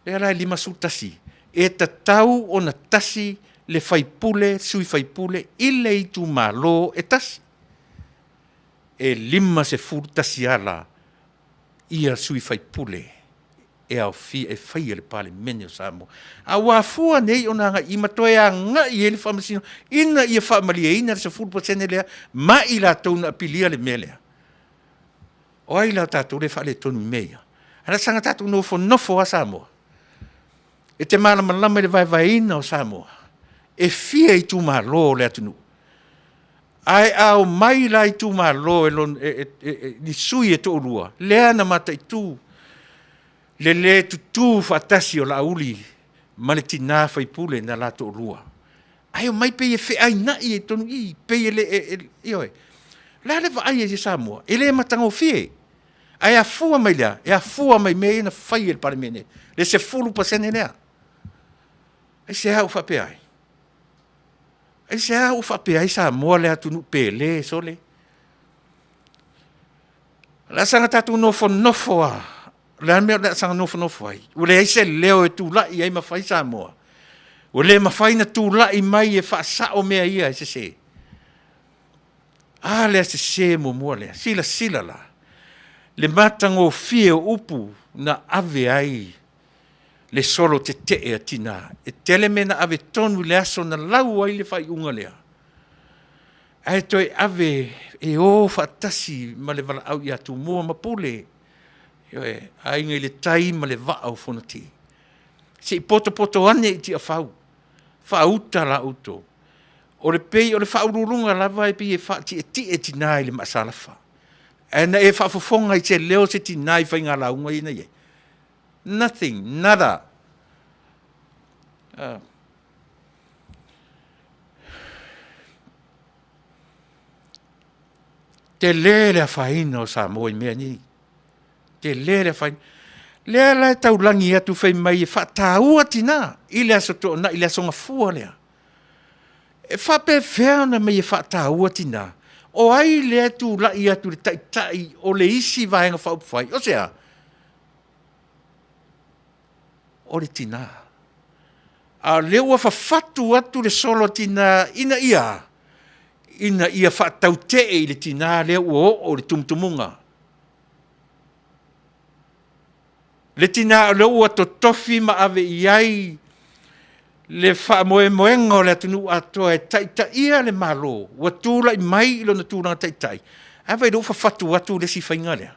Lea la e 51, e tatau ona tasi le sui usufono i le itumalo e tasi. E 51 lava la sui usufono e aofia, e faia le Palemene o Samoa. A ua afua nei ona agai i i ma toe agai i ai le Faamasinoga ina ia faamalieina le 10% lea ma i latou na apilia le mea lea? O ai la o tatou lea e faaletonu i mea ia? Ae o le a saga tatou nofonofo lava Samoa? E te malamalama i le vaevaeina o Samoa? E fia itumalo o le atunuu? Ae a omai la itumalo i sui e toalua, lea na mataitu le le tutu faatasi o Laauli ma le tina faipule na la toalua, ae omai pei e feainai ai i totonu i i, pei e le… ioe. O le a le vaai i ai a Samoa? E le matagofie. Ae afua mai i le a? E afua mai i mea ia na fai e le Palemene, le 10% lea. Aisea ua faapea ai? Aisea ua faapea ai Samoa le atunuu pele, sole? O le a saga tatou nofonofo lava. O le a le mea o le a saga nofonofo ai? Ua leai se leo e tulai ai ma fai Samoa? Ua le mafai ona tulai mai e faasao mea ia e sese? A lea sese muamua lea. Silasila la i le matagofie o upu na ave ai le solo tetee a tina. E tele mea na ave tonu i le aso na lau ai le faaiuga lea, ae toe ave e o faatasi ma le valaau ia Tumua ma Pule, ioe, Aiga i le Tai ma le Vaa o Fonoti. Se i potopoto ane i Tiafau, faauta la outou. E pei o le faauluuluga lava e pei e faatietie tina i le maasalafa. Ae na e faafofoga i se leo o se tina i faiga lauga ia na i ai? Nothing, nada. Tele le afaina o Samoa i mea nei, tele le afaina. O lea la e taulagi atu fai mai e faataua tina i le Aso Toonai le Aso Gafua lea. E faapefea ona aumai e faataua tina? O ai lea e tulai atu i le taitai o le isi Vaega Faaupufai? O se a? O le tina. A o lea ua fafatu atu le solo a tina ina ia a? Ina ia faatautee i le tina lea ua oo i le tumutumuga. Le tina o lea ua totofi ma ave i ai le faamoemoega o le atunuu atoa e taitaia le Malo, ua tulai mai i lona tulaga taitai, ae a vaai o lea ua fafatu atu le isi faiga lea?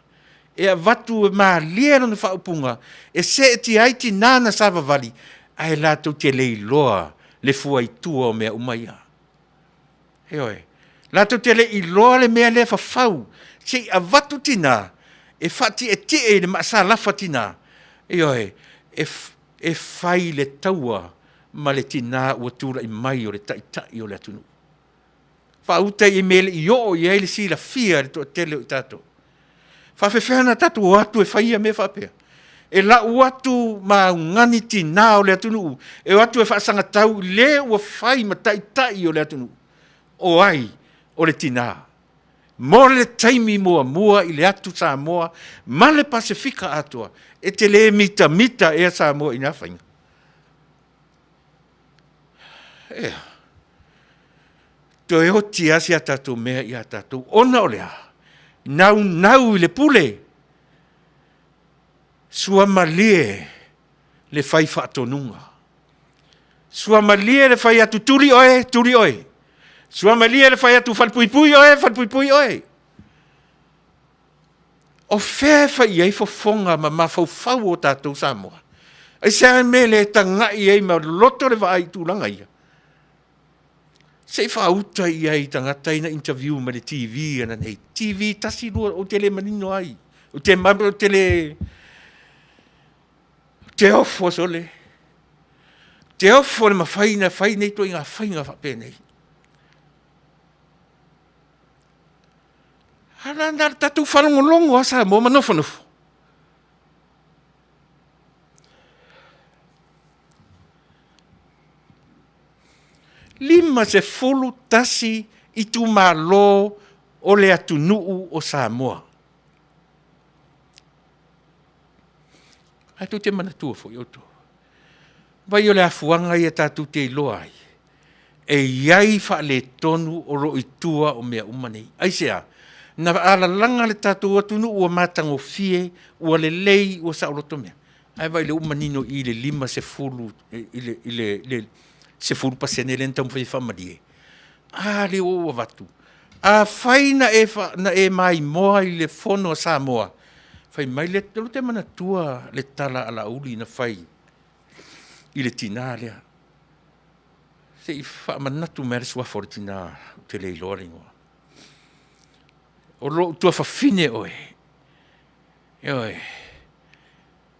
E avatu e malie lana faaupuga e seetia ai tina na savavali, ae latou te le iloa le fuaitua o mea uma ia. Ioe. Latou te le i iloa le mea lea e fafau, se i avatu tina e faatietie i le maasalafa tina, ioe, e fai le taua ma le tina ua tulai mai o le taitai o le atunuu. Faauta i mea e le i oo i ai le silafia e le toatele o i tatou. E faapefea ona tatou o atu e fai ia mea faapea? E lau atu ma augani tina o le atunuu e o atu e faasagatau i le ua fai ma taitai o le atunuu. O ai? O le tina. Mo le taimi muamua i le atu Samoa ma le Pasefika atoa, e te le mitamita ea Samoa i na faiga? Ea, toe oti lava si a tatou mea ia tatou, ona o le a? Naunau i le pule, suamalie le fai faatonuga, suamalie le fai atu, tuli oe, tuli oe, suamalie le fai atu, falepuipui oe, falepuipui oe. O fea e fai i ai fofoga ma mafaufau o tatou Samoa? Aisea le mea e le tagai ai ma loto le vaai i tulaga ia? Se i faauta i ai i tagata ia na interview mai le TV ananei, TV tasi lua, ou te le manino ai, ou te ou te le, ou te ofo sole, ou te ofo i le mafai ona fai nei ituaiga faiga faapenei. A na o le tatou faalogologo lava Samoa ma nofonofo. 51 itumalo o le atunuu o Samoa. Ae tou te manatua foi outou, vaai o le afuaga ia tatou te iloa ai, e i ai faaletonu o lo o i tua o mea uma nei. Aisea? Na alalaga le tatou atunuu ua matagofie, ua lelei, ua saoloto mea, ae vaai o lea ua manino i i le 50 i le 10% lea na taumafai e faamalie. A lea ua ou avatu, afai na e maimoa i le Fono a Samoa, fai mai le, ou te manatua le tala a Laauli na fai i le tina lea, se i faamanatu mai lava le suafa o le tina ou te le iloa le igoa. O lou tuafafine oe, ioe,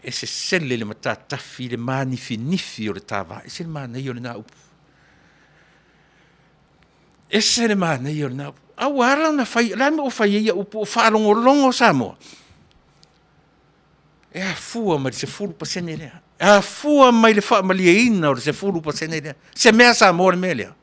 e sesele le matatafi i le manifinifi o le ta va. E ese le manaia o lena upu. Ese le manaia o lena upu. A ua ala ona fai, o le a le mea ua fai ai au upu o faalogologo Samoa? E afua mai le 10% lea, e afua mai le faamalieina o le 10% lea. Se mea Samoa le mea lea?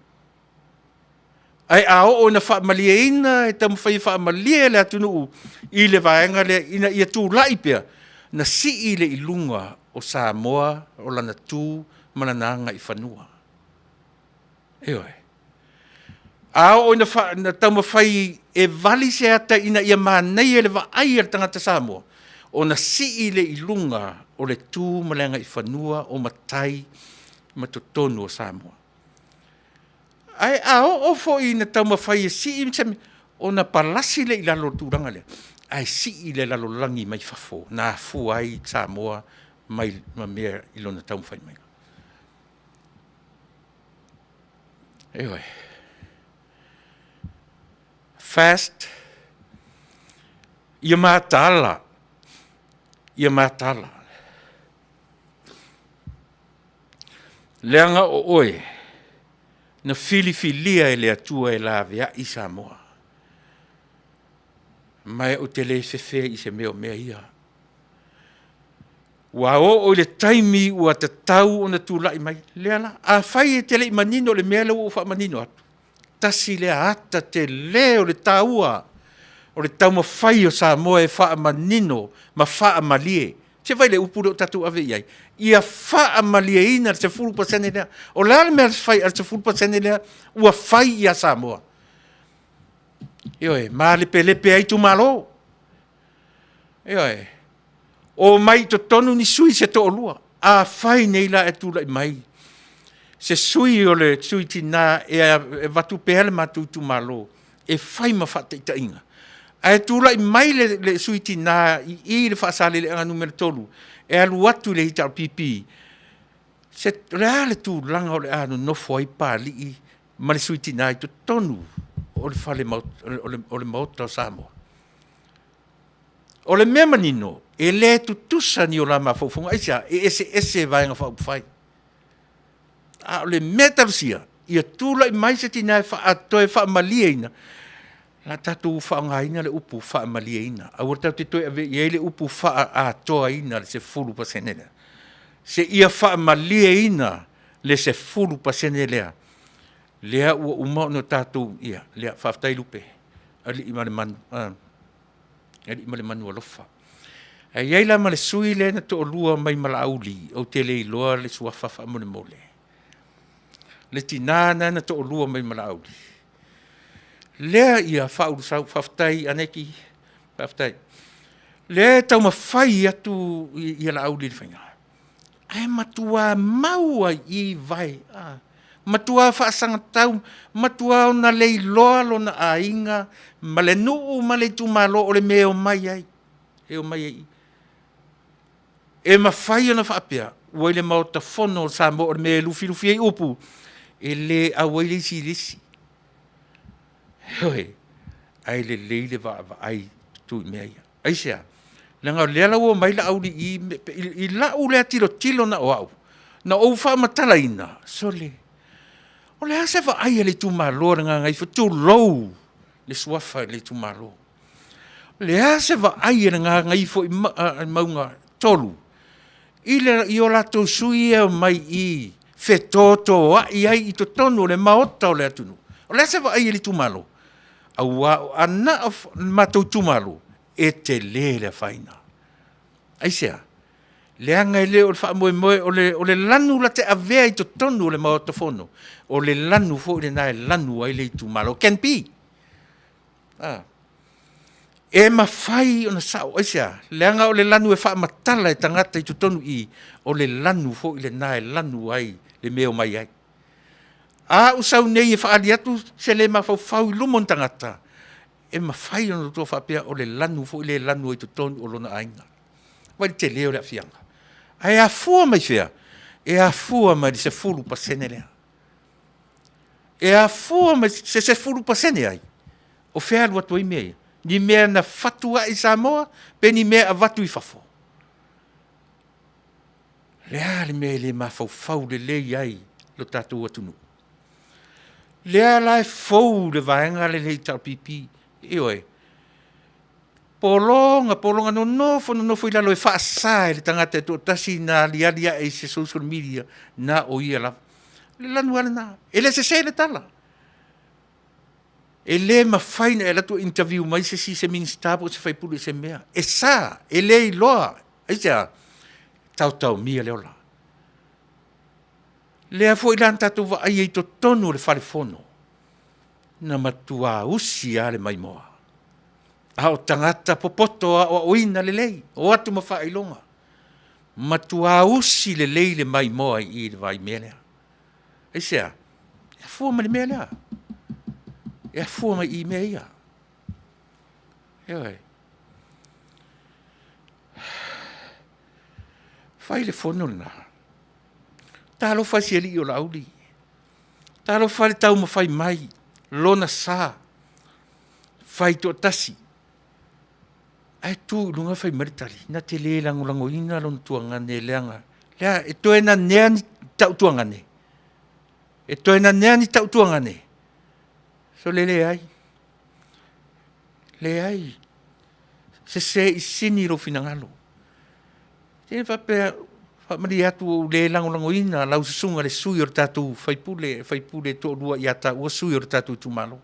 Ae a oo ina faamalieina e taumafai e faamalie le atunuu i le vaega lea ina ia tulai pea, na sii lea i luga o Samoa o lana tu ma lana agaifanua. Ioe. A oo ina taumafai e vali se ata ina ia manaia i le vaai a le tagata Samoa, ona sii lea i luga o le tu ma le agaifanua o matai ma totonu o Samoa. Ae a oo foi ina taumafai e sii se mea, ona palasi lea i lalo o le tulaga lea, ae sii le lalolagi mai fafo na afua ai Samoa mai ma mea i lona taumafai mai. Ioe. FAST, ia mataala, ia mataala. Leaga o oe na filifilia e le Atua e laveai Samoa. Ma ou te le fefe i se mea o mea ia. Ua oo i le taimi ua tatau ona tulai mai, lea la, afai e te le i manino i le mea lea ua ou faamanino atu, tasi lea ata tele o le taua o le taumafai o Samoa e faamanino ma faamalie. Se i vaai i le upu lea ua tatou ave i ai, ia faamalieina le 10% lea. O le a le mea a le 10% lea ua fai ia Samoa? Ioe, malepelepe ai itumalo. Ioe. Omai i totonu ni sui se toalua. Afai nei la e tulai mai se sui o le sui tina e avatu pea le matou itumalo e fai ma faataitaiga, ae tulai mai le sui tina i i le Faasaleleaga Nu.3 e alu atu i le HRPP, o le a le tulaga o le a nonofo ai Papalii ma le sui tina i totonu o le fale o le Maota o Samoa? O le mea manino, e le tutusa ni o la mafaufauga. Aisea? E eseese Vaega Faaupufai. A o le mea talosia, ia tulai mai se tina e toe faamalieina, o le a tatou faaaogaina le upu faamalieina, aua tatou te toe ave i ai le upu faaatoaina le 10% lea, seia faamalieina le 10% lea, lea ua uma ona tatou, ia, lea, faafetai Lupe, alii ma le manu, alii ma le manu alofa. Ae i ai la ma le sui usufono lea na toalua mai ma Laauli, ou te le iloa le suafa faamolemole. Le tina lena na toalua mai ma Laauli, lea ia faaulusau, faafetai Aneti, faafetai. Lea e taumafai atu ia Laauli i le faiga, ae matua mau lava i i vae, matua faasagatau, matua ona leiloa lona aiga ma le nuu ma le itumalo o le mea e omai ai, e omai ai i i. E mafai ona faapea, ua i le Maota Fono o Samoa o le mea e lufilufi ai upu, e le auai le isi i le isi. Ioe, ae lelei le vaavaai tutu i mea ia. Aisea? Leaga o lea la ua omai Laauli i i i lau lea tilotilo na o au, na ou faamatalaina, sole, o le a se vaai a le itumalo o le Gagaifomauga, tulou le suafa i le itumalo. O le a se vaai a le Gagaifomauga 3 i o latou sui ia e omai i i fetotoai ai i totonu o le Maota o le atunuu? O le a se vaai a le itumalo? Aua na o le matou itumalo, e tele le afaina. Aisea? Leaga e le o le faamoemoe, o le lanu la te avea i totonu o le Maota Fono, o le lanu foi lena e lanu ai le itumalo. Can be. E mafai ona sao. Aisea? Leaga o le lanu e faamatala e tagata i totonu i i, o le lanu foi lena e lanu ai le mea e omai ai. A ou sau nei e faaali atu se le mafaufau i luma o ni tagata, e mafai ona outou faapea o le lanu foi lea e lanu ai i totonu o lona aiga. Vaai i le tele o le aafiaga. Ae afua mai fea? E afua mai le 10% lea. E afua mai se 10% ai? O fea e alu atu ai mea ia? Ni mea na fatu ae i Samoa pe ni mea e avatu i fafo? O le a le mea e le mafaufau lelei ai lo tatou atunuu? Lea la e fou le vaega lea e HRPP, ioe, pologa pologa, nonofo nonofo i lalo e faasa e le tagata e toatasi ona aliali ae i se social media na o ia lava. O le lanu lava lena. E le sese le tala. E le mafai ona e alu atu e interview mai se isi i se Minisita po o se sui usufono i se mea. E sa, e le iloa. Aisea? E taotaomia le ola. Lea foi la na tatou vaaia i totonu o le Fale Fono, na matua usi lava le maimoa, a o tagata popoto aoaoina lelei, o atu ma faailoga, matua usi lelei le maimoa i i le vaimea lea. Aisea? E afua mai le mea lea, e afua mai i mea ia. Ioe. Fai le fono lena, talofa i si alii o Laauli, talofa i le taumafai mai, lona sa, faitoatasi, ae tu i luga fai mai le tali, na te le lagolagoina lona tuagane leaga, le a? E toe nanea ni tau tuagane? E toe nanea ni tau tuagane? Sole leai, leai, sese i sini lou finagalo. Se faapea, faamalie atu ua ou le lagolagoina lau susuga i le sui o le tatou faipule, faipule e toalua ia taua sui o le tatou itumalo.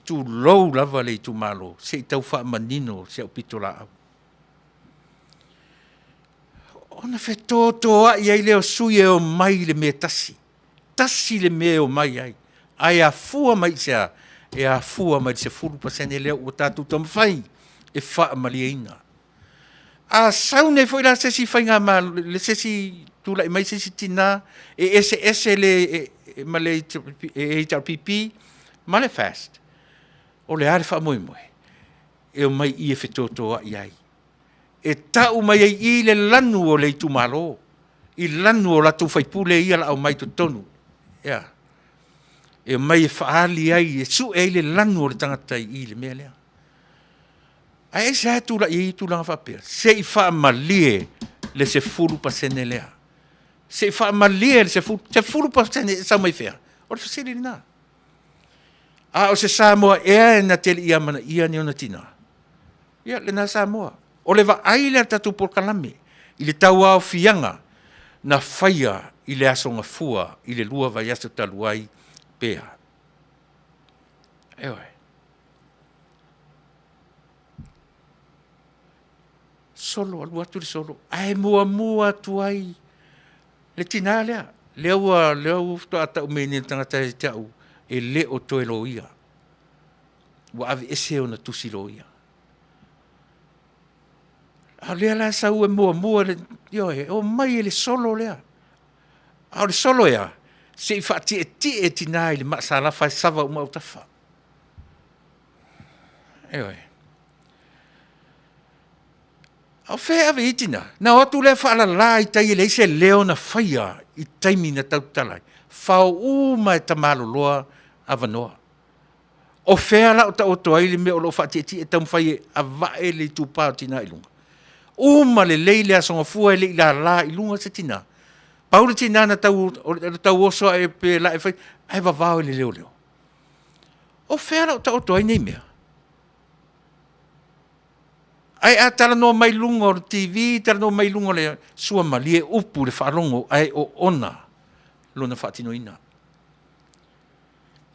Tulou lava le itumalo, se i tau faamanino si au pitolaau. Ona fetotoai ai lea o sui e omai i le mea e tasi, tasi le mea e omai ai, ae afua mai i se a? E afua mai i le 10% lea ua tatou taumafai e faamalieina. A sau nei foi la se isi faigamalo, se isi tulai mai se isi tina e eseese le ma le HRPP ma le FAST, o le a le faamoemoe? E omai i i e fetotoai ai, e tau mai ai i i le lanu o le itumalo, i lanu o latou faipule ia o le a omai i totonu. E a? E omai e faaali ai, e sue ai le lanu o le tagata i i i le mea lea. Ae aisea e tulai ai tulaga faapea? Se i faamalie le 10% lea. Se i faamalie le 10% e sau mai fea? O le fesili lena. A o se Samoa ea na te le i amanaia ni ona tina? Ia, lena Samoa. O le vaai lea a le tatou polokalame i le tauaofiaga na faia i le Aso Gafua i le 2 vaiaso talu ai pe a? Ioe. Solo, alu atu le solo, ae muamua atu ai le tina lea, lea ua lea ua faatoa tau mai nei e le tagata ia te au, e le o toe loia. Ua aveese ona tusi loia. A o lea la e sau e muamua, ioe, e omai e le solo lea. A o le solo e a? Se i faatietie tina i le maasalafa e sava uma autafa. Ioe. A o fea e ave i ai tinā? Na o atu lea faalala i tai e leai se leo na faia i taimi na tautala ai, fao uma e tamaloloa avanoa. O fea la o taoto ai le mea o lo o faatietie taumafai e avae le itupa o tina i luga? Uma lelei le Aso Gafua e le i lala i luga se tina. Pau le tina na tau o le tau oso ae pe la e fai, ae vavao e le leoleo. O fea la o taoto ai nei mea? Ae a talanoa mai luga o le TV, talanoa mai luga o le suamalie upu i le faalogo ae oona lona faatinoina.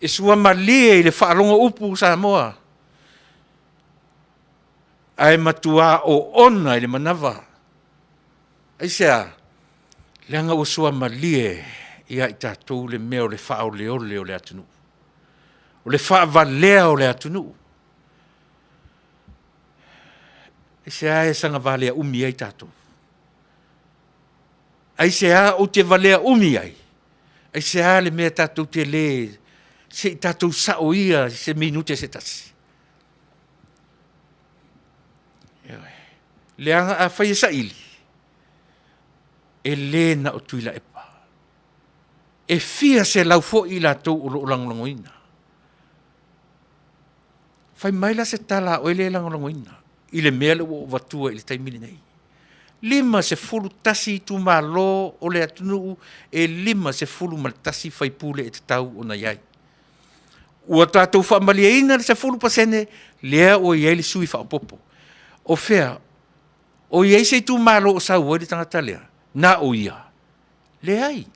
E suamalie i le faalogo upu Samoa, ae matua oona i le manava. Aisea? Leaga ua suamalie ia i tatou le mea o le faaoleole o le atunuu, o le faavalea o le atunuu. Aisea e saga valea umi ai tatou? Aisea ou te valea umi ai? Aisea le mea tatou te le, se i tatou sao ia i se minute se tasi. Ioe. Leaga afai e saili, e le na o Tuilaepa, e fia selau foi i latou o lo o lagolagoina. Fai mai la se tala a oe lea e lagolagoina i le mea lea ua ou avatua i le taimi lenei. 51 itumalo o le atunuu e 51 faipule e tatau ona i ai. Ua tatou faamalieina le 10% lea ua i ai le sui faaopoopo. O fea? O i ai se itumalo o sau ai le tagata lea? Na o ia? Leai.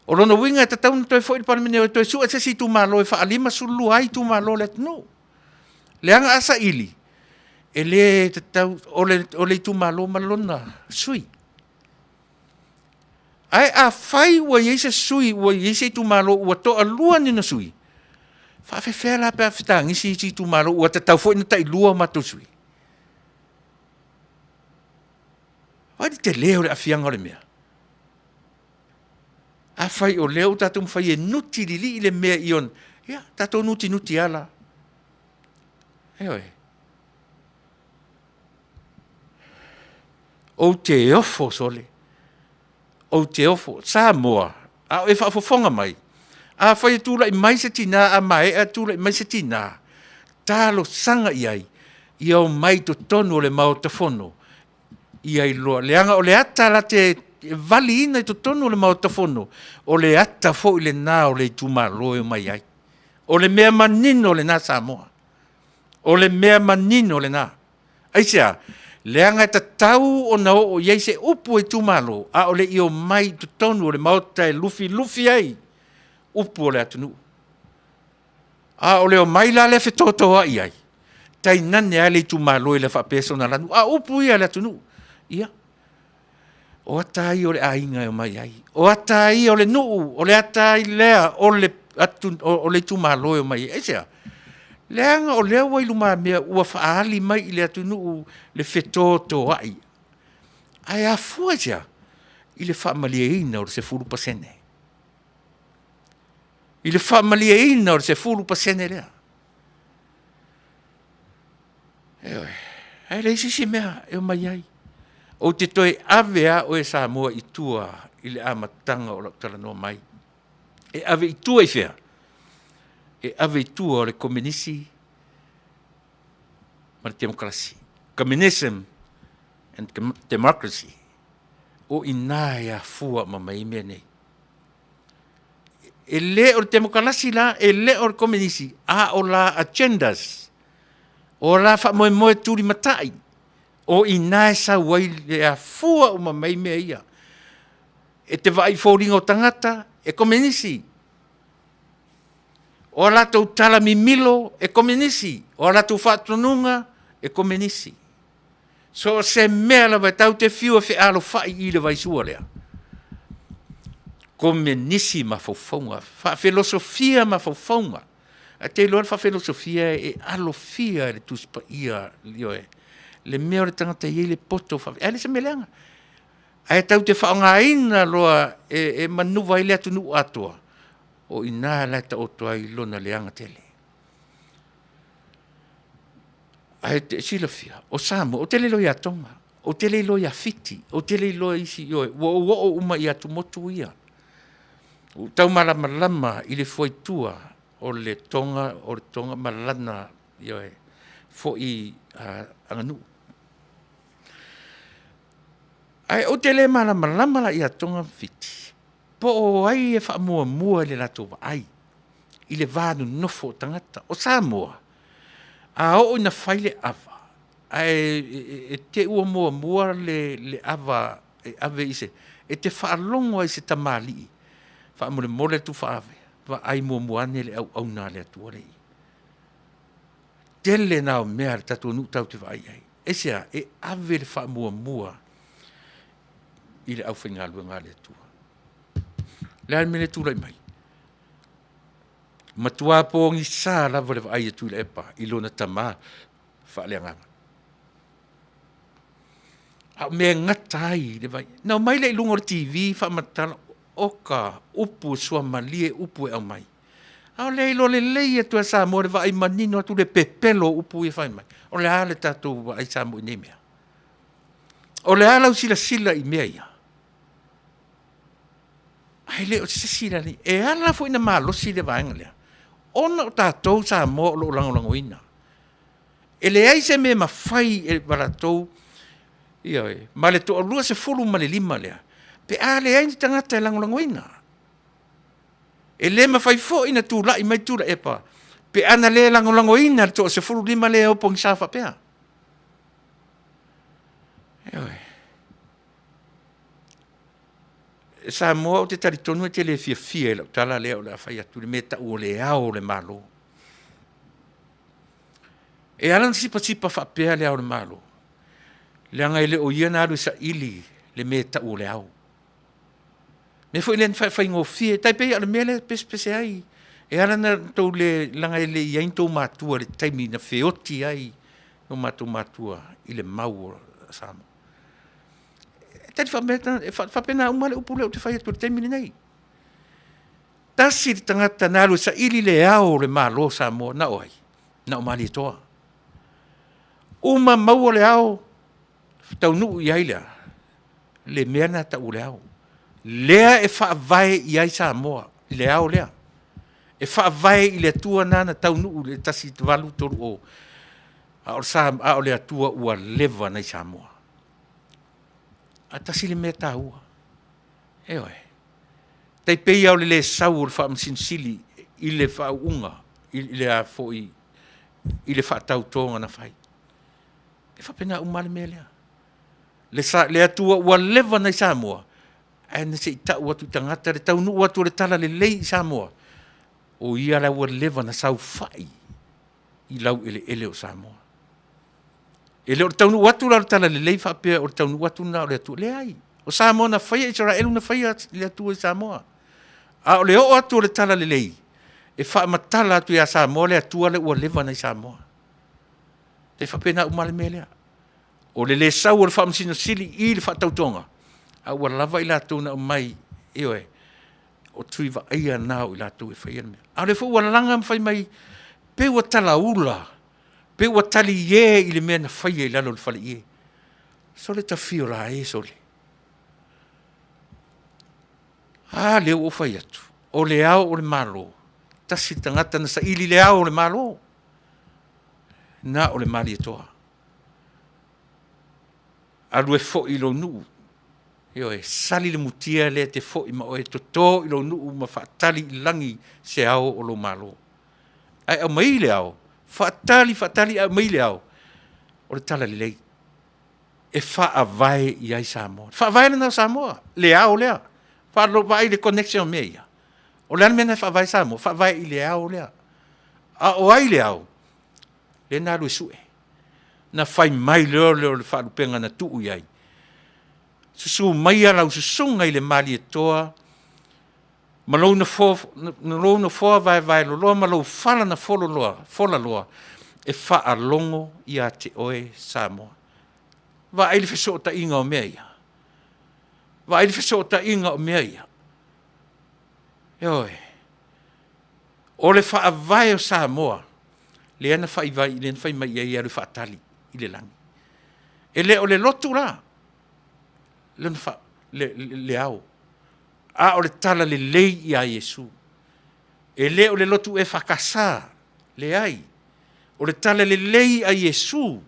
O lona uiga e tatau ona toe foi le Palemene e toe sue se isi itumalo e faa-52 ai itumalo o le atunuu. Leaga a saili, e le tatau, o le itumalo ma lona sui. Ae afai ua i ai se sui ua i ai se itumalo ua toalua ni ona sui, e faapefea la pe a fetagisi isi itumalo ua tatau foi ona tailua o matou sui? Vaai i le tele o le aafiaga o le mea. Afai o lea ua tatou taumafai e nutililii le mea i ona, ia tatou nutinuti lava la. Ioe. Ou te ofo sole, ou te ofo. Samoa, a o e faafofoga mai, afai e tulai mai se tina a maea tulai mai se tina, talosaga i ai ia omai i totonu o le Maota Fono ia iloa, leaga o le ata la te valiina i totonu o le Maota Fono, o le ata foi lena o le itumalo e omai ai. O le mea manino lena Samoa, o le mea manino lena. Aisea? Leaga e tatau ona oo i ai se upu a itumalo a o le i omai i totonu o le Maota e lufilufi ai upu o le atunuu. A o le omai la lea fetotoai ai, tainane lava le itumalo e le faapea sona lanu, a o upu ia a le atunuu. Ia, o ata lava ia o le aiga e omai ai, o ata lava ia o le nuu, o le ata ai lea o le o le itumalo e omai ai. Aisea? Leaga o lea ua i lumamea ua faaali mai i le atunuu le fetotoai. Ae afua i se a? I le faamalieina o le 10%. I le faamalieina o le 10% lea. Ioe. Ae leai se isi mea e omai ai. Ou te toe ave lava oe Samoa i tua i le amataga o lau talanoa mai. E ave i tua i fea? E ave i tua o le Komenisi ma le Temokarasi. Communism and Democracy. O i ina e afua uma mai ai mea nei. E le o le temokalasi la, e le o le komenisi, a o la agendas, o la faamoemoe tulimatai, o i ina e sau ai le afua uma mai mea ia. E te vaai i foliga o tagata, e komenisi. O a latou tala mimilo, e komenisi. O a latou faatonuga, e komenisi. So o se mea lava e tatou te fiu e fealofai i le vaisua lea, komenisi mafaufauga, faafelosofia mafaufauga. Ae te iloa le faafelosofia e alofia e le Tusi Paia, ioe, le mea o le tagata e i ai le poto, ae le o se mea leaga. Ae tatou te faaaogaina loa e manuva ai le atunuu atoa, o i ina la e taoto ai lona leaga tele. Ae te silafia, o Samoa, ou te le iloa ia Toga. Ou te le iloa ia Fiti, ou te le iloa isi, ioe, ua ou oo uma i atumotu ia. Ua ou taumalamalama i le fuaitua o le Toga, o le Toga ma lana, ioe, foi aganuu. Ae ou te le malamalama la ia Toga ma Fiti, po o ai e faamuamua i le latou vaai i le va nonofo o tagata. O Samoa, a oo ina fai le ava, ae te i ua muamua le ava e ave i se, e te faalogo lava i se tamalii, faamolemole tufa ave, vaai muamua ane le auauna a le Atua lea e i i. Tele na o mea a le tatou nuu e tatou te vaai i ai. Aisea? E ave le faamuamua i le aufaigaluega a le Atua. O le a le mea lea e tulai mai? Matua pogisa lava le vaai a Tuilaepa i lona tama faaleagaga. A o mea e gata ai le vaai, na omai lea i luga o le TV faamatala, oka, upu e suamalie upu e aumai, a o lea e iloa lelei atu lava e Samoa i le vaai manino atu le pepelo o upu ia e fai mai. O le a le tatou vaai Samoa i nei mea? O le a lau silasila i mea ia? Ae le o se isi le… E ala foi ona malosi le vaega lea, ona o tatou Samoa o lo o lagolagoina. E leai se mea e mafai e latou, ioe, ma le toa-25 lea pe a leai ni tagata e lagolagoina. E le mafai foi ona tulai mai Tuilaepa pe ana le lagolagoina e le toa-15 lea e o pogisa faapea. Ioe. Samoa ou te talitonu e te le fiafia i lau tala lea o le a fai atu i le mea e tau o le Ao o le Malo. E ala ona sipasipa faapea le Ao o le Malo, leaga e le o ia na alu e saili le mea e tau o le ao. O le mea foi lea na faigofie, e tai pei lava o le mea lea e pesepese ai. E ala ona outou le, leaga e le i i ai ni outou matua i le taimi na feoti ai o matou matua i le mau a Samoa. E faapena uma lava le upu lea ou te fai atu ai i le taimi lenei. Tasi le tagata na alu e saili le Ao o le Malo o Samoa, na o ai? Na o Malietoa. Uma maua le ao, taunuu i ai le a? Le mea lena e tau o le ao. Lea e faavae i ai Samoa i le ao lea. E faavae i le Atua lena na taunuu i le 1830, a o le Atua ua leva ona i Samoa. Ae tasi le mea taua, ioe, e tai pei lava o le le sau o le Faamasino Sili i le faauuga i le faatautoga na fai. E faapena uma lava le mea lea. Le Atua ua leva ona i Samoa, ae na se i tau atu i tagata le taunuu atu o le talalelei i Samoa, o ia la ua leva ona saofai i laueleele o Samoa. E le o le taunuu atu la o le talalelei faapea o le taunuu atu lena o le Atua, leai. O Samoa na faia Isaraelu na faia le Atua i Samoa. A o le oo atu o le talalelei, e faamatala atu ia Samoa le Atua lea ua leva ona i Samoa. E faapena uma lava le mea lea. O le le sau o le Faamasino Sili i le faatautoga, a ua lava i latou na aumai, ioe, o tui vaaia na o i latou e faia le mea. A o lea foi ua laga ma fai mai pei ua talaula, pei ua talie i le mea na faia i lalo o le faleie. Sole tafiola e sole, a lea ua ou fai atu, o Le Ao o le Malo, tasi le tagata na saili Le Ao o le Malo, na o le Malietoa. Alu e foi i lou nuu, ioe, sali le mutia lea e te foi ma oe e toto i lou nuu ma faatali i lagi se ao o lou Malo. Ae aumai le ao, faatali, faatali ae aumai le ao, o le talalelei e faavae i ai Samoa. O le faavae lena o Samoa, le ao lea. Vaai i le connection o mea ia? O le a le mea na e faavae ai Samoa? E faavae i le ao lea. A o ai le ao? Lea na alu e sue, na fai mai loa lea o le faalupega na tuu i ai, susu maia lau susuga i le Malietoa ma lou nofoa vaevaeloloa ma lou fala na folaloa e faalogo ia te oe Samoa. Vaai le fesootaiga o mea ia? Vaai le fesootaiga o mea ia? Ioe. O le Faavae o Samoa lea na fai mai ai e alu e faatali i le lagi. E le o le lotu la, lona fa, le, le, le ao, a o le tala lelei ia Iesu. E le o le lotu e whakasa, leai. O le tala lelei a Iesu,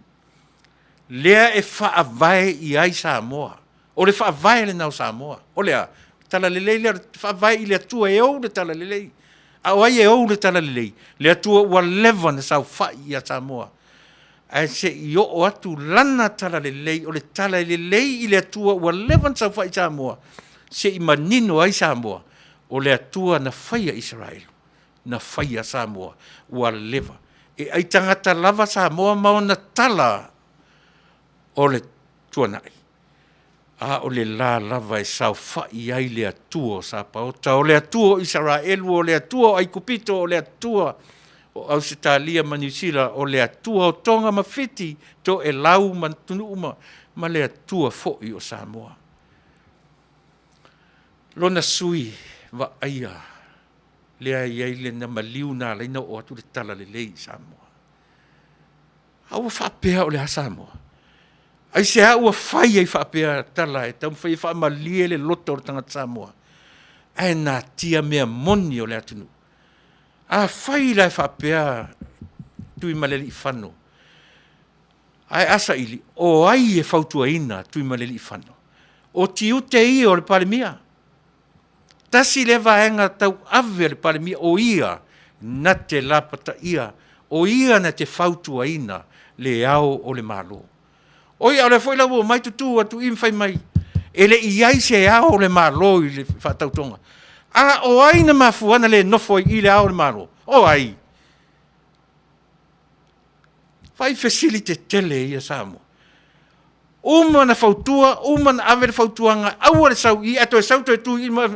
lea e faavae i ai Samoa. O le faavae lena o Samoa. O le a? Tala lelei lea, faavae i le Atua e ou le tala lelei. A o ai e ou le tala lelei? Le Atua ua leva na saofai ia Samoa. Ae se i oo atu lana tala lelei, o le tala lelei i le Atua ua leva na saofai i Samoa, se i manino ai Samoa, o le Atua na faia Isaraelu, na faia Samoa, ua leva. E aitagata lava Samoa ma ona tala o le tuanai, a o le la lava e saofai ai le Atua o Sapaota, o le Atua o Isaraelu, o le Atua o Aikupito, o le Atua o Ausetalia ma Niusila, o le Atua o Toga ma Fiti, Toelau ma atunuu ma, ma le Atua foi o Samoa. Lona sui vaaia lea e i ai lena maliu na ala ai ona oo atu le talalelei i Samoa. A ua faapea o le a Samoa? Aisea ua fai ai faapea tala e taumafai e faamalie le loto o le tagata Samoa, ae natia mea moni o le atunuu? Afai la e faapea Tuimalealiifano, ae a saili, o ai e fautuaina Tuimalealiifano? O tiute ia o le Palemia. Tasi lea vaega tauave a le Palemia, o ia na te lapataia, o ia na te fautuaina le Ao o le Malo. Oi, a o lea foi la ua omai tutu atu i i ma fai mai, e le i i ai se Ao o le Malo i le faatautoga. A o ai na mafua na le nofo ai i i le Ao o le Malo? O ai? Fai fesili tetele ia Samoa. Uma ona fautua, uma ona ave le fautuaga, aua le sau i i, ae toe sau toe tu i i.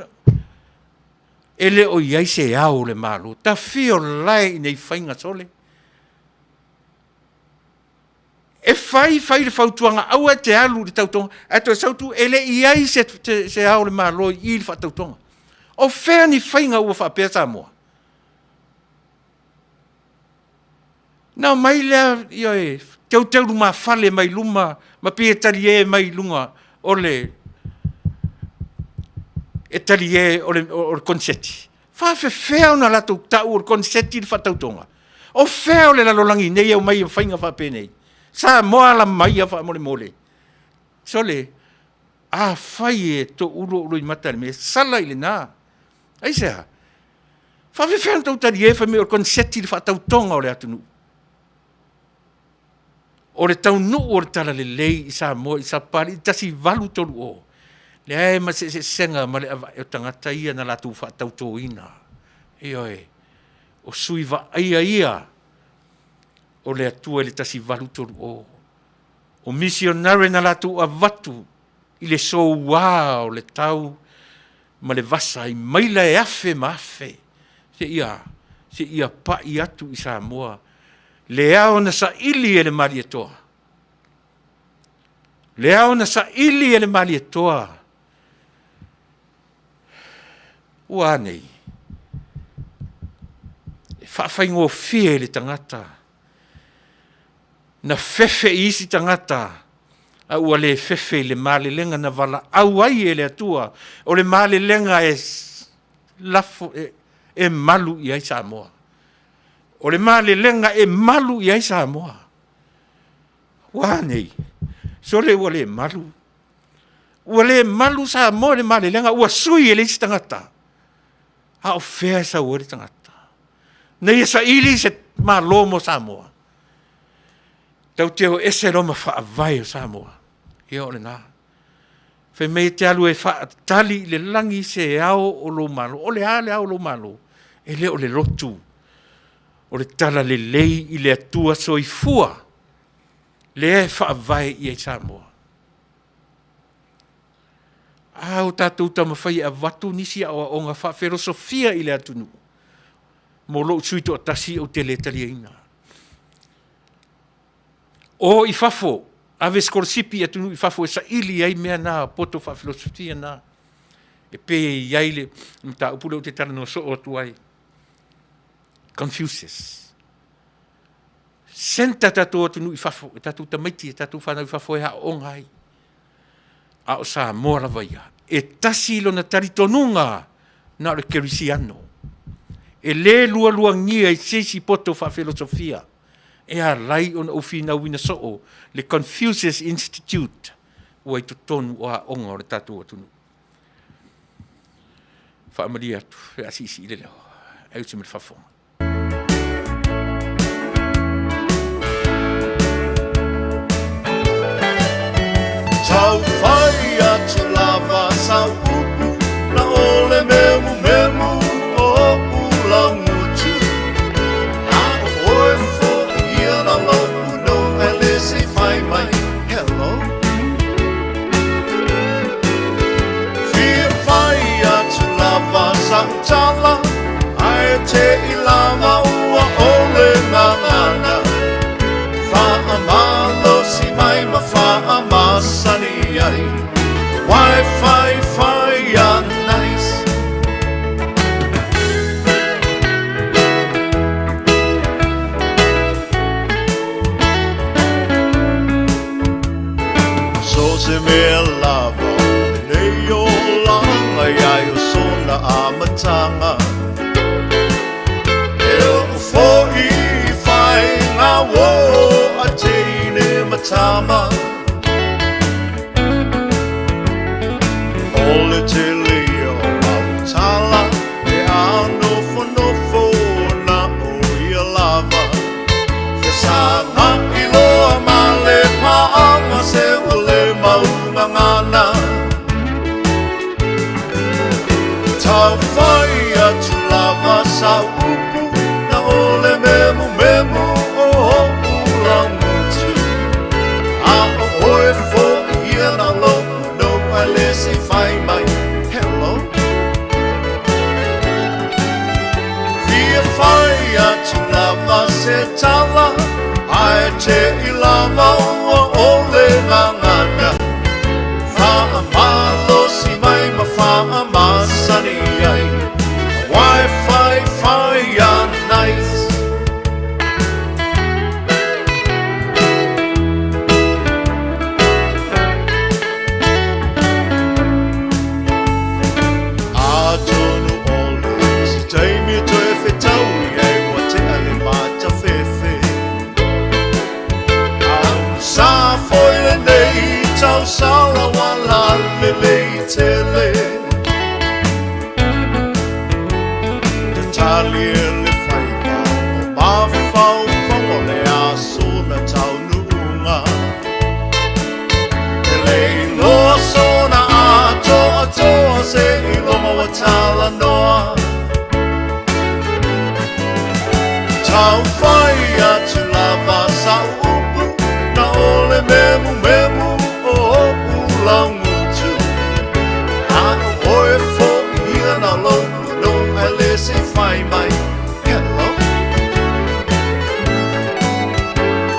E le o i ai se Ao o le Malo. Tafio lae i nei faiga sole. E fai fai le fautuaga aua e te alu i le tautoga, ae toe sau tu, e le i ai se, se, se Ao o le Malo i i i le faatautoga. O fea ni faiga ua faapea Samoa? Na omai lea, ioe, teuteu lumafale mai luma ma pei e talie mai luga o le e talie o le, o le koniseti. Faafefea ona latou tau o le koniseti le faatautoga? O fea o le lalolagi nei e omai ai faiga faapenei? Samoa ala maia faamolemole. Sole, afai e toulu ou loimata i le mea, sala i lena. Aisea? Faafefea ona tou talie fai mai o le koniseti le faatautoga o le atunuu? O le taunuu o le talalelei i Samoa i Sapapalii 1830, leai ma se eseesega ma le avae o tagata ia na latou faatautoina. Ioe, o sui vaaia ia o le Atua i le 1830. O misionare na latou avatu i le soua o le tau ma le vasa i maila e afe ma afe seia seia pai atu i Samoa le ao na saili e le Malietoa, le ao na saili e le Malietoa. Ua a nei? E faafaigofie i le tagata na fefe i isi tagata, a ua le fefe i le malelega na valaau ai e le Atua, o le malelega e lafo e, e malu i ai Samoa. O le malelega e malu i ai Samoa. Ua a nei? Sole ua le malu. Ua le malu Samoa i le malelega, ua sui e le isi tagata. A o fea e sau ai le tagata? Na ia saili se Malo mo Samoa. Tatou te o ese loa ma faavae o Samoa. Ia o lena. Fai mai e te alu e faatali i le lagi se ao o lou Malo. O le a le ao o lou Malo? E le o le lotu. O le talalelei i le Atua soifua lea e faavae i ai Samoa. A o tatou taumafai e avatu nisi aoaoga faafilosofia i le atunuu, mo lou sui toatasi ou te le taliaina. O i fafo, ave sikolasipi i atunuu i fafo e saili ai mea na, poto faafilosofia na. E pei e i ai le mataupu lea ou te talanoa soo atu ai. Confucius. Centre tatou atunuu i fafo, e tatou tamaiti, e tatou fanau i fafo e aooga ai. A o Samoa lava ia, e tasi lona talitonuga, na o le kerisiano. E le lualuagia i se isi poto faafilosofia e ala ai ona ou finauina soo le Confucius Institute ua i totonu o aoga o le tatou atunuu. Faamalie atu pe a siisii le leo, ae usi mai le faafofoga. Tau fai atu lava sau upu na ole memu memu o ula ngutu. A o oe fo ia na lopu no ele se fai mai hello. Fia fai atu lava sau tala ae te i lava ua ole ngangana. Whaamalo si mai ma whaamasani ai. Wi-Fi fire nice. So se mea lava nei o langa ia o sona amatanga. E o foi whai ngā wo a teine matama. O le tele o mautala e a nofo nofo na o ia lava. Fesanga iloa ma le paanga se ua le maunga ngana. Tau fai atu lava sau upu na ole memu memu o ula ngutu. A o oe fo ia na lopu no ai le se fai mai hello. Fia fai atu lava se tala ae te i lava ua ole ngangana. Whaamalo si mai ma whaamasani ai. Wi-Fi fire nice. Atonu ole si taimi toe whetau ai ua te ale mata fefe. Au sa foi le nei tau sala wala le lei tele. Tatali le whaipa o mawhau whango le aso na tau nuunga. E lei loa sona atoa toa se i loma wa tala noa. Tau fai atu lava sa upu na ole memu memu o ula ngutu. A o oe fo ia na lopu no ai le se fai mai hello.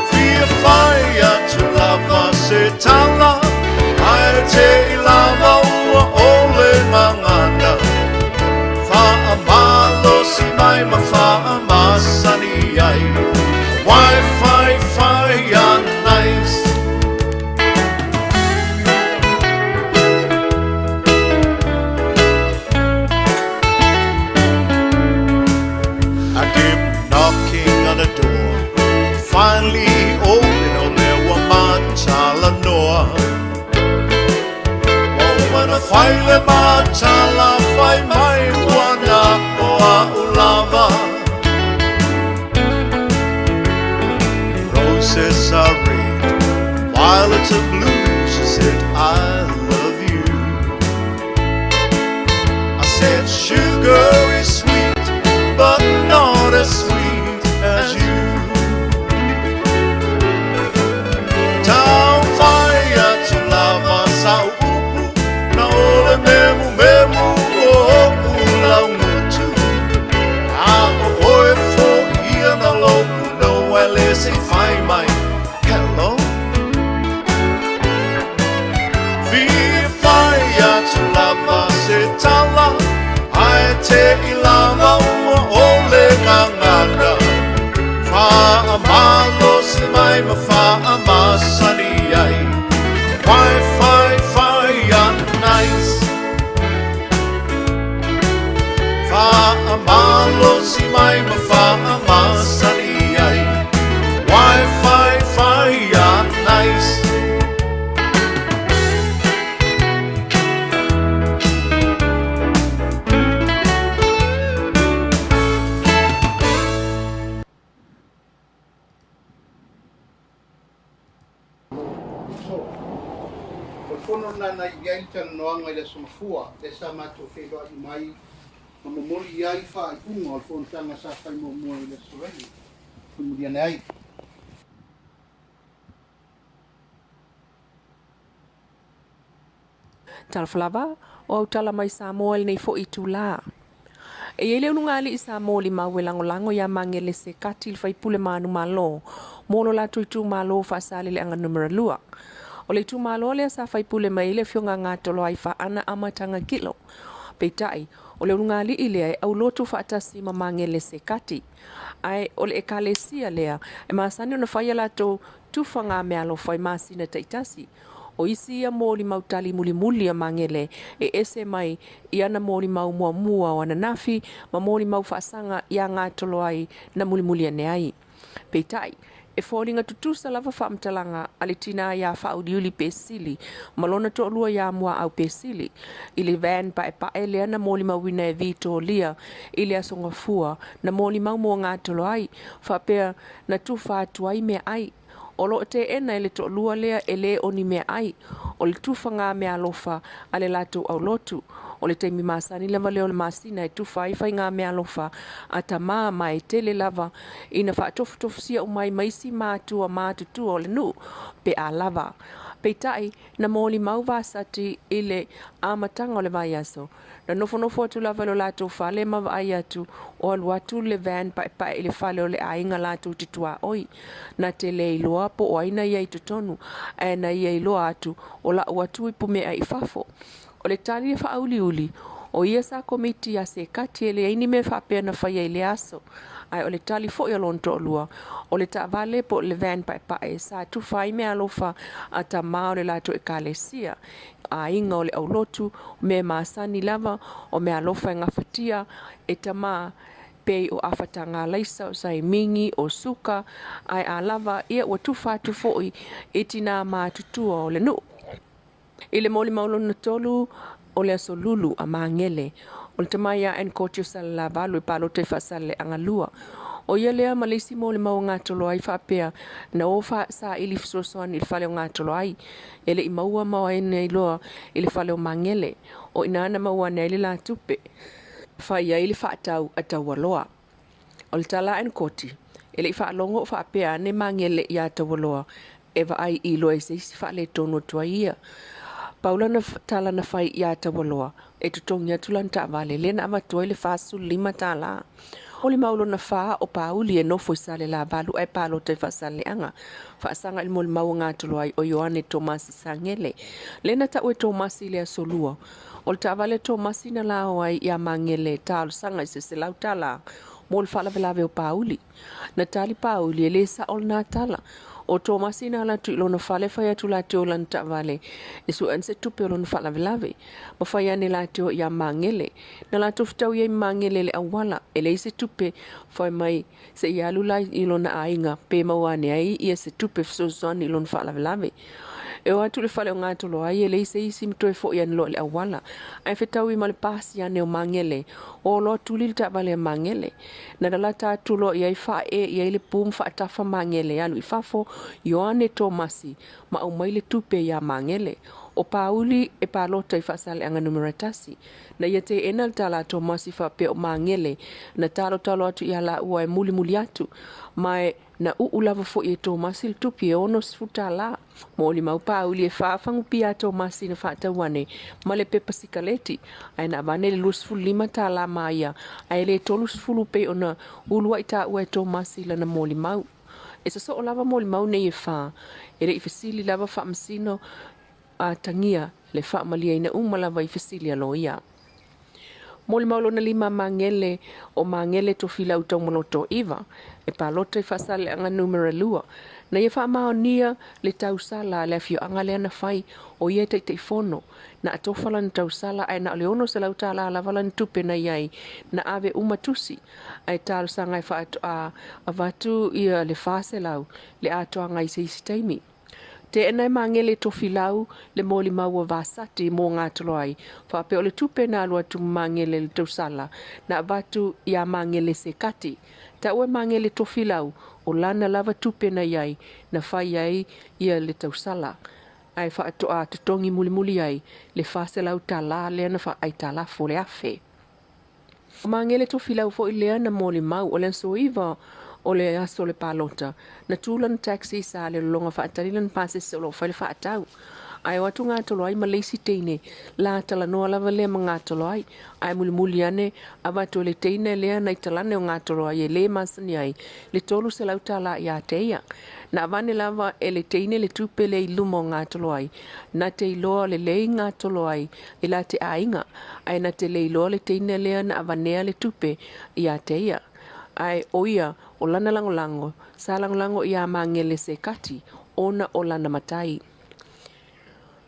Fia fai atu lava se tala ae te i lava ua ole ngangana. Whaamalo si mai ma whaamasani ai. Wi-Fi fire nice. I keep knocking on the door. Finally open o lea matala noa. O mana whai le matala whai mai wana o a ulava. Roses are red, violets are blue. She said, I love you. I said, sugar is sweet, but not as sweet as you. Tau fai atu lava sau upu na ole memu memu o ula ngutu. A o oe fo ia na lopu no ai le se fai mai hello. Fia fai atu lava se tala ae te i aso. O le fono lena na iu i ai le talanoaga i le Aso Gafua, lea sa matou feiloai uma ai ma momoli i ai faaiuga o le fonotaga sa fai muamua i le Aso Faraile mulimuli ane ai. Talofa lava, o au tala mai Samoa i lenei foi itulā. E i ai le ulugalii sa molimau e lagolago iā Magele Sekati le faipule manumalo mo lo latou itumalo o Faasaleleaga Numera 2. O le itumalo lea sa faipule mai ai le afioga a Gatoloai Faana Amataga Kilo. Peitai, o le ulugalii lea e aulotu faatasi ma Magele Sekati. Ae o le ekalesia lea e masani ona fai a latou tufaga meaalofa i masina taitasi. O isi ia molimau tali mulimuli a Magele e ese mai i ana molimau muamua o ananafi ma molimau faasaga iā Gatoloai na mulimuli ane ai. Peitai, e foliga tutusa lava faamatalaga a le tinā iā Faauliuli Pesili ma lona toalua iā Muaau Pesili i le van paepae lea na molimauina e Vitolia i le Aso Gafua na molimau mo Gatoloai faapea na tufa atu ai meaai. O lo o teena e le toalua lea e lē o ni meaai, o le tufaga meaalofa a le latou aulotu. O le taimi masani lava lea o le masina e tufa ai faiga meaalofa a tamā ma e tele lava ina faatofutofusia uma ai ma isi matua matutua o le nuu pe a lava. Peitai, na molimau Vasati i le amataga o le vaiaso, Na nofonofo atu lava i lo latou fale ma vaai atu o alu atu le van paepae i le fale o le aiga latou te tuaoi. Na te le iloa po o ai na ia i totonu, ae na ia iloa atu o la'u atu ipume'a i fafo. O le tali e faauliuli, o ia sa komiti iā Sekati e leai ni mea faapea na faia i lea aso. Ae o le tali foi a lona toalua, o le taavale po o le van paepae sa tufa ai meaalofa a tamā o le latou ekalesia. Aiga o le aulotu, o mea masani lava, o mea alofa e gafatia e tama, pei o Afataga Alaisa, o Saimingi, o Suka, ae a lava, ia ua tufa atu foi i tinā matutua o le nuu. I le molimau lona tolu o le Aso Lulu a Magele, o le tama ia Ankoti o Salelavalu e palota i Faasaleleaga 2. O ia lea ma le isi molimau a Gatoloai faapea na o saili fesoasoani i le fale o Gatoloai E le i maua ma ai nei loa i le fale o Magele, o i ina na maua ane ai le la tupe. Fai ai le faatau a Taualoa. O le tala a Nkoti, e le i faalogo o faapea ane Magele iā Taualoa e vaai i loa i se isi faaletonu atu ai ia. Pau lana tala na fai iā Taualoa, e totogi atu lana taavale, lea na avatu ai le 45 tālā. O le mau lona fa o Pāuli e nofo i Salelavalu ae palota i Faasaleleaga. Faasaga i le molimau a Gatoloai o Ioane Tomasi Sagele. Lea na tau e Tomasi i le aso lua. O le taavale a Tomasi na lao ai iā Magele e talosaga i se $100 mo le faalavelave o Pāuli. Na tali Pāuli e lē sa'o lenā tala. O Tomasi na ala atu i lona fale fai atu latou lana taavale e sue ane se tupe o lona faalavelave. Ma fai ane latou iā Magele. Na latou fetaui ai ma Magele i le auala, e leai se tupe, fai mai se i alu la i lona aiga pe maua ane ai ia se tupe fesoasoani i lona faalavelave. E o atu i le fale o Gatoloai e leai se isi ma toe foʻi ane loa i le auala, ae fetaui ma le pasi ane o Magele, o loa tuli le taavale a Magele. Na lalata atu loa i ai faaee i ai le pu ma faatafa Magele e alu i fafo, Ioane Tomasi ma aumai le tupe iā Magele. O Pāuli e palota i Faasaleleaga Numera 1. Na ia teena le tala a Tomasi faapea o Magele na talotalo atu iā lāua e mulimuli atu, ma e na uu lava foi e Tomasi le tupi e 60 tālā. Molimau Pāuli e fa fagupia a Tomasi na faatau ane ma le pepa sikaleti, ae na avane le 25 tālā ma ia, ae le 30 pei ona uluai taua e Tomasi lana molimau. E sosoo lava molimau nei e fa, e le i fesili lava faamasino a tagia le faamaliaina uma lava i fesili a loia. Molimau lona lima Magele o Magele Tofilau Taumaloto 9 e palota i Faasaleleaga Numera 2 na ia faamaonia le tausala a le afioaga lea na fai o ia e Taitaifono. Na atofa lana tausala ae na o le $600 tālā lava lana tupe na i ai na ave uma tusi ae talosaga e faatoa avatu ia le $400 le atoaga i se isi taimi. Teena e Magele Tofilau le molimau a Vasati mo Gatoloai, faapea o le tupe na alu atu ma Magele i le tausala na avatu iā Magele Sekati. Taua e Magele Tofilau o lana lava tupe na i ai na fai ai ia le tausala. ae faatoa totogi mulimuli ai le $400 tala lea na faaaitalafu o le $1,000. O Magele Tofilau foi lea na molimau o le aso 9 o le aso o le palota, na tu lana taxi i Salelologa faatali lana pasese o lo o fai le faatau. Ae o atu gatolo ai ma le isi teine la talanoa lava lea ma gatolo ai, ae mulimuli ane avatu e le teine lea nai talane o gatolo ai e le masani ai le $300 tala ia te ia. Na avane lava e le teine le tupe lea i luma o gatolo ai, na te iloa lelei gatolo ai i la te aiga, ae na te le iloa le teine lea na avanea le tupe ia te ia. Ae o ia o lana lagolago, sa lagolago iā Magele Sekati ona o lana matai.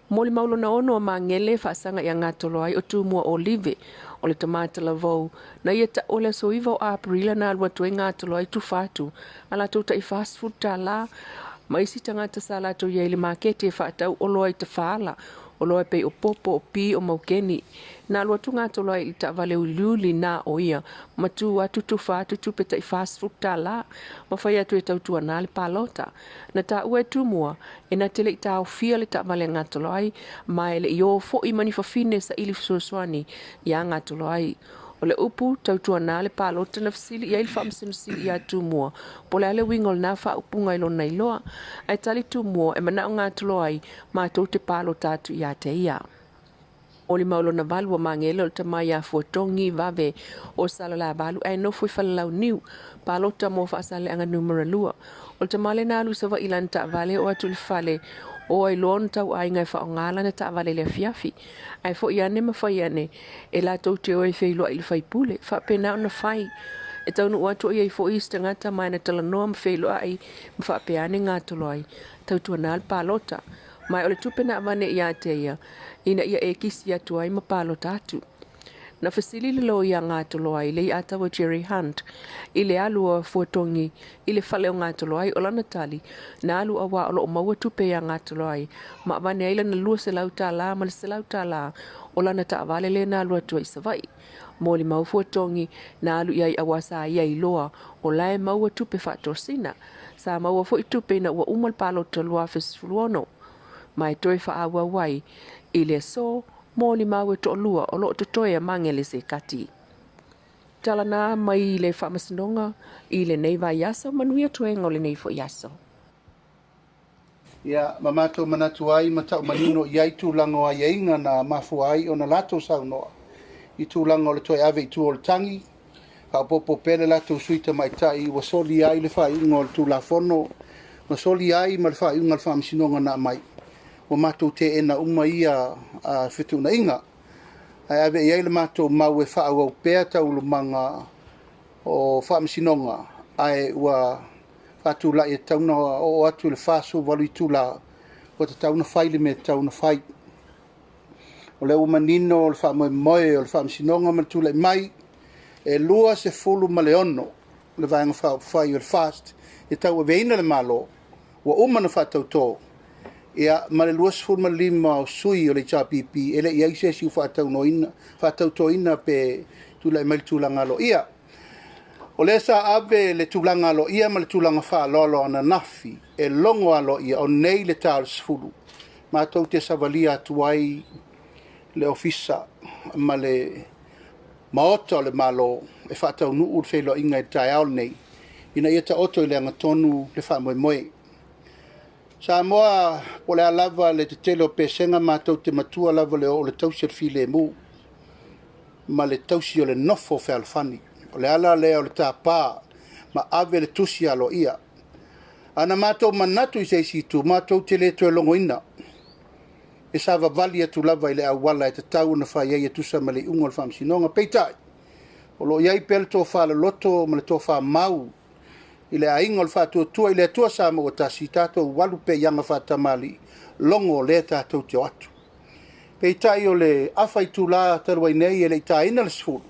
Molimau lona ono a Magele faasaga iā gatolo ai o Tumua Olive, o le tama talavou, na ia taua i le aso 9 o Aperila na alu atu ai gatolo ai tufa atu a latou tai $40 ma isi tagata sa latou i ai i le maketi e faatau oloa i tafaala, oloa e pei o popo, o pi, o maukeni. Na alu atu gatolo ai i le taavale uliuli na o ia ma tu atu tufa atu tupe tai $40 ma fai atu e tautuana le palota. Na taua e Tumua e na te le i taofia le taavale a gatolo ai ma e le i o foi ma ni fafine saili fesoasoani iā gatolo ai. O le upu, tautuana le palota na fesili i ai le Faamasino Sili iā Tumua po o le a le uiga o lena faaupuga i lona iloa. Ae tali Tumua e manao gatolo ai matou te palota atu iā te ia. Molimau lona valu a Magele o le tama iā Fuatogi Vave o Salalavalu ae nofo i Falelauniu, palota mo Faasaleleaga Numera 2. O le tama lena alu i Savaii i lana taavale oo atu i le fale o ai loa ona tauaiga e faaaoga lana taavale i le afiafi. Ae foi ane ma fai ane e latou te o e feiloai i le faipule. Faapena ona fai. E taunuu atu o i ai foi isi tagata ma e na talanoa ma feiloai ma faapea ane gatolo ai. Tautuana le palota. Ma o le tupe na avane iā te ia ina ia e kisi atu ai ma palota atu. Na fesili le loia Gatoloai Leiataua Jerry Hunt i le alu a Fuatogi i le fale o Gatoloai o lana tali na alu auā o lo o maua tupe iā Gatoloai ma avane ai lana $200 ma le $100 o lana taavale lea na alu atu ai i Savaii. Molimau Fuatogi na alu i ai auā sa ia iloa o la e maua tupe faatosina. Sa maua foi tupe ina ua uma le palota 2016 ma e toe faaauau ai i le aso molimau e toalua o lo o totoe a Magele Sekati. Tala na mai le Faamasinoga i lenei vaiaso, manuia toega o lenei foi aso. Ia, ma matou manatu ai ma tau manino i ai tulaga o aiaiga na mafua ai ona latou saunoa i tulaga o le toe ave i tua o le tagi, faaopoopo pea le latou sui tamaitai ua solia ai le faaiuga o le Tulafono ma solia ai ma le faaiuga a le Faamasinoga na aumai. Ua matou teena uma ia fetuunaiga, ae ave i ai le matou mau e faaauau pea taualumaga o Faamasinoga, ae ua faatulai e tatau ona oo atu i le 48 itula ua tatau ona fai le mea e tatau ona fai. O lea ua manino le faamoemoe o le Faamasinoga ma le tulai mai, e 26 le Vaega Faaupufai o le FAST e tauaveina le Malo ua uma ona faatautō, ia, ma le 25 o sui o le HRPP e le i i ai se isi ua faatautoina pe tulai mai le tulaga aloaia. O lea sa ave le tulaga aloaia ma le tulaga faaaloalo ananafi e logo aloaia o nei le ta o le 10 matou te savalia atu ai le Ofisa ma le Maota o le Malo e faataunuu le feiloaiga i le taeao lenei ina ia taoto i le agatonu le faamoemoe. Samoa, po o le a lava le tetele o pesega, matou te matua lava le oo o le tausi o le filemu ma le tausi o le nofo fealofani. O le ala lea o le tapa ma ave le tusi aloaia. A na matou manatu i se isi itu, matou te le toe logoina. E savavali atu lava i le auala e tatau ona fai ai e tusa ma le iuga o le Faamasinoga. Peitai, o lo o i ai pea le tofa loloto ma le tofa mau i le aiga o le Faatuatua i le Atua Samoa ua tasi, tatou alu pea i aga faatamalii, logo lea tatou te o atu. Peitai o le afa itula talu ai nei e le i taina le 10,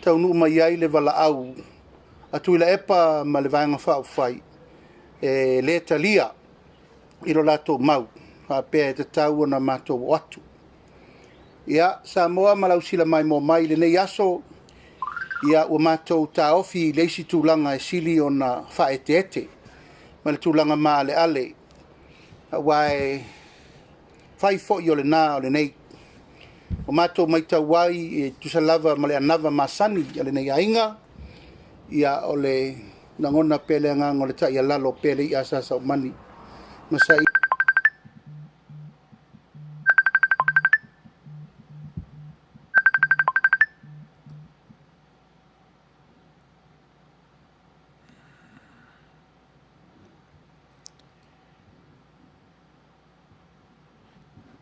taunuu mai ai le valaau a Tuilaepa ma le Vaega Faaupufai e le talia i lo latou mau faapea e tatau ona matou oo atu. Ia, Samoa ma lau sila maimoa mai i lenei aso, ia ua matou taofi i le isi tulaga e sili ona faaeteete ma le tulaga maaleale, aua e Fai foi o lena o lenei. Ua matou matau ai e tusa lava ma le anava masani a lenei aiga, ia o le lagona pea le agaga o le taialalo pea le i'a a Sa Saumani ma sa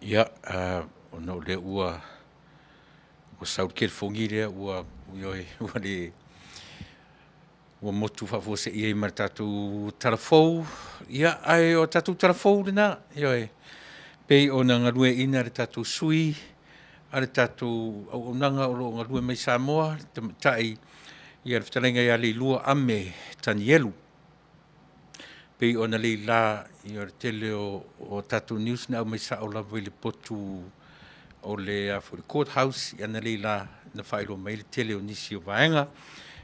Ia, ona o lea ua sau le telefoni lea ua, ioe, ua le ua motu faafuasei ai ma le tatou tala fou. Ia, ae o tatou tala fou lena, ioe, pei ona galueaiina e le tatou sui a le tatou auaunaga o lo o galue mai Samoa, le tamaitai le fetalaiga ia Leilua Ame Tanielu. E pei ona leila i le tele o tatou news na aumai sao lava i le potu o le Court House analeila na faailoa mai ai le tele o nisi o vaega.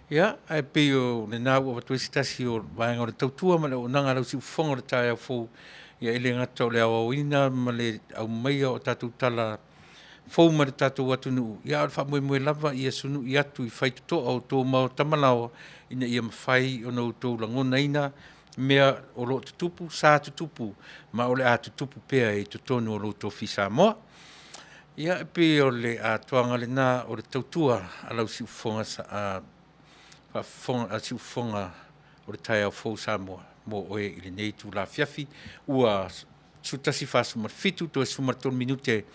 Ia, ae pei o lena ua avatu ai se tasi o vaega o le tautua ma le auaunaga a lau siufofoga o le taeao fou. Ia e le gata o le aoaoina ma le aumaia o tatou tala fou mai le tatou atunuu, ia a o le faamoemoe lava ia sunui atu i faitotoa o outou maota ma laoa ina ia mafai ona outou lagonaina mea o lo o tutupu, sa tutupu ma o le a tutupu pea i totonu o lou tofi Samoa. Ia, e pei o le atoaga lena o le tautua a lau siufofoga siufofoga o le taeao fou Samoa mo oe i lenei itula afiafi ua 11:47 toe 13 minute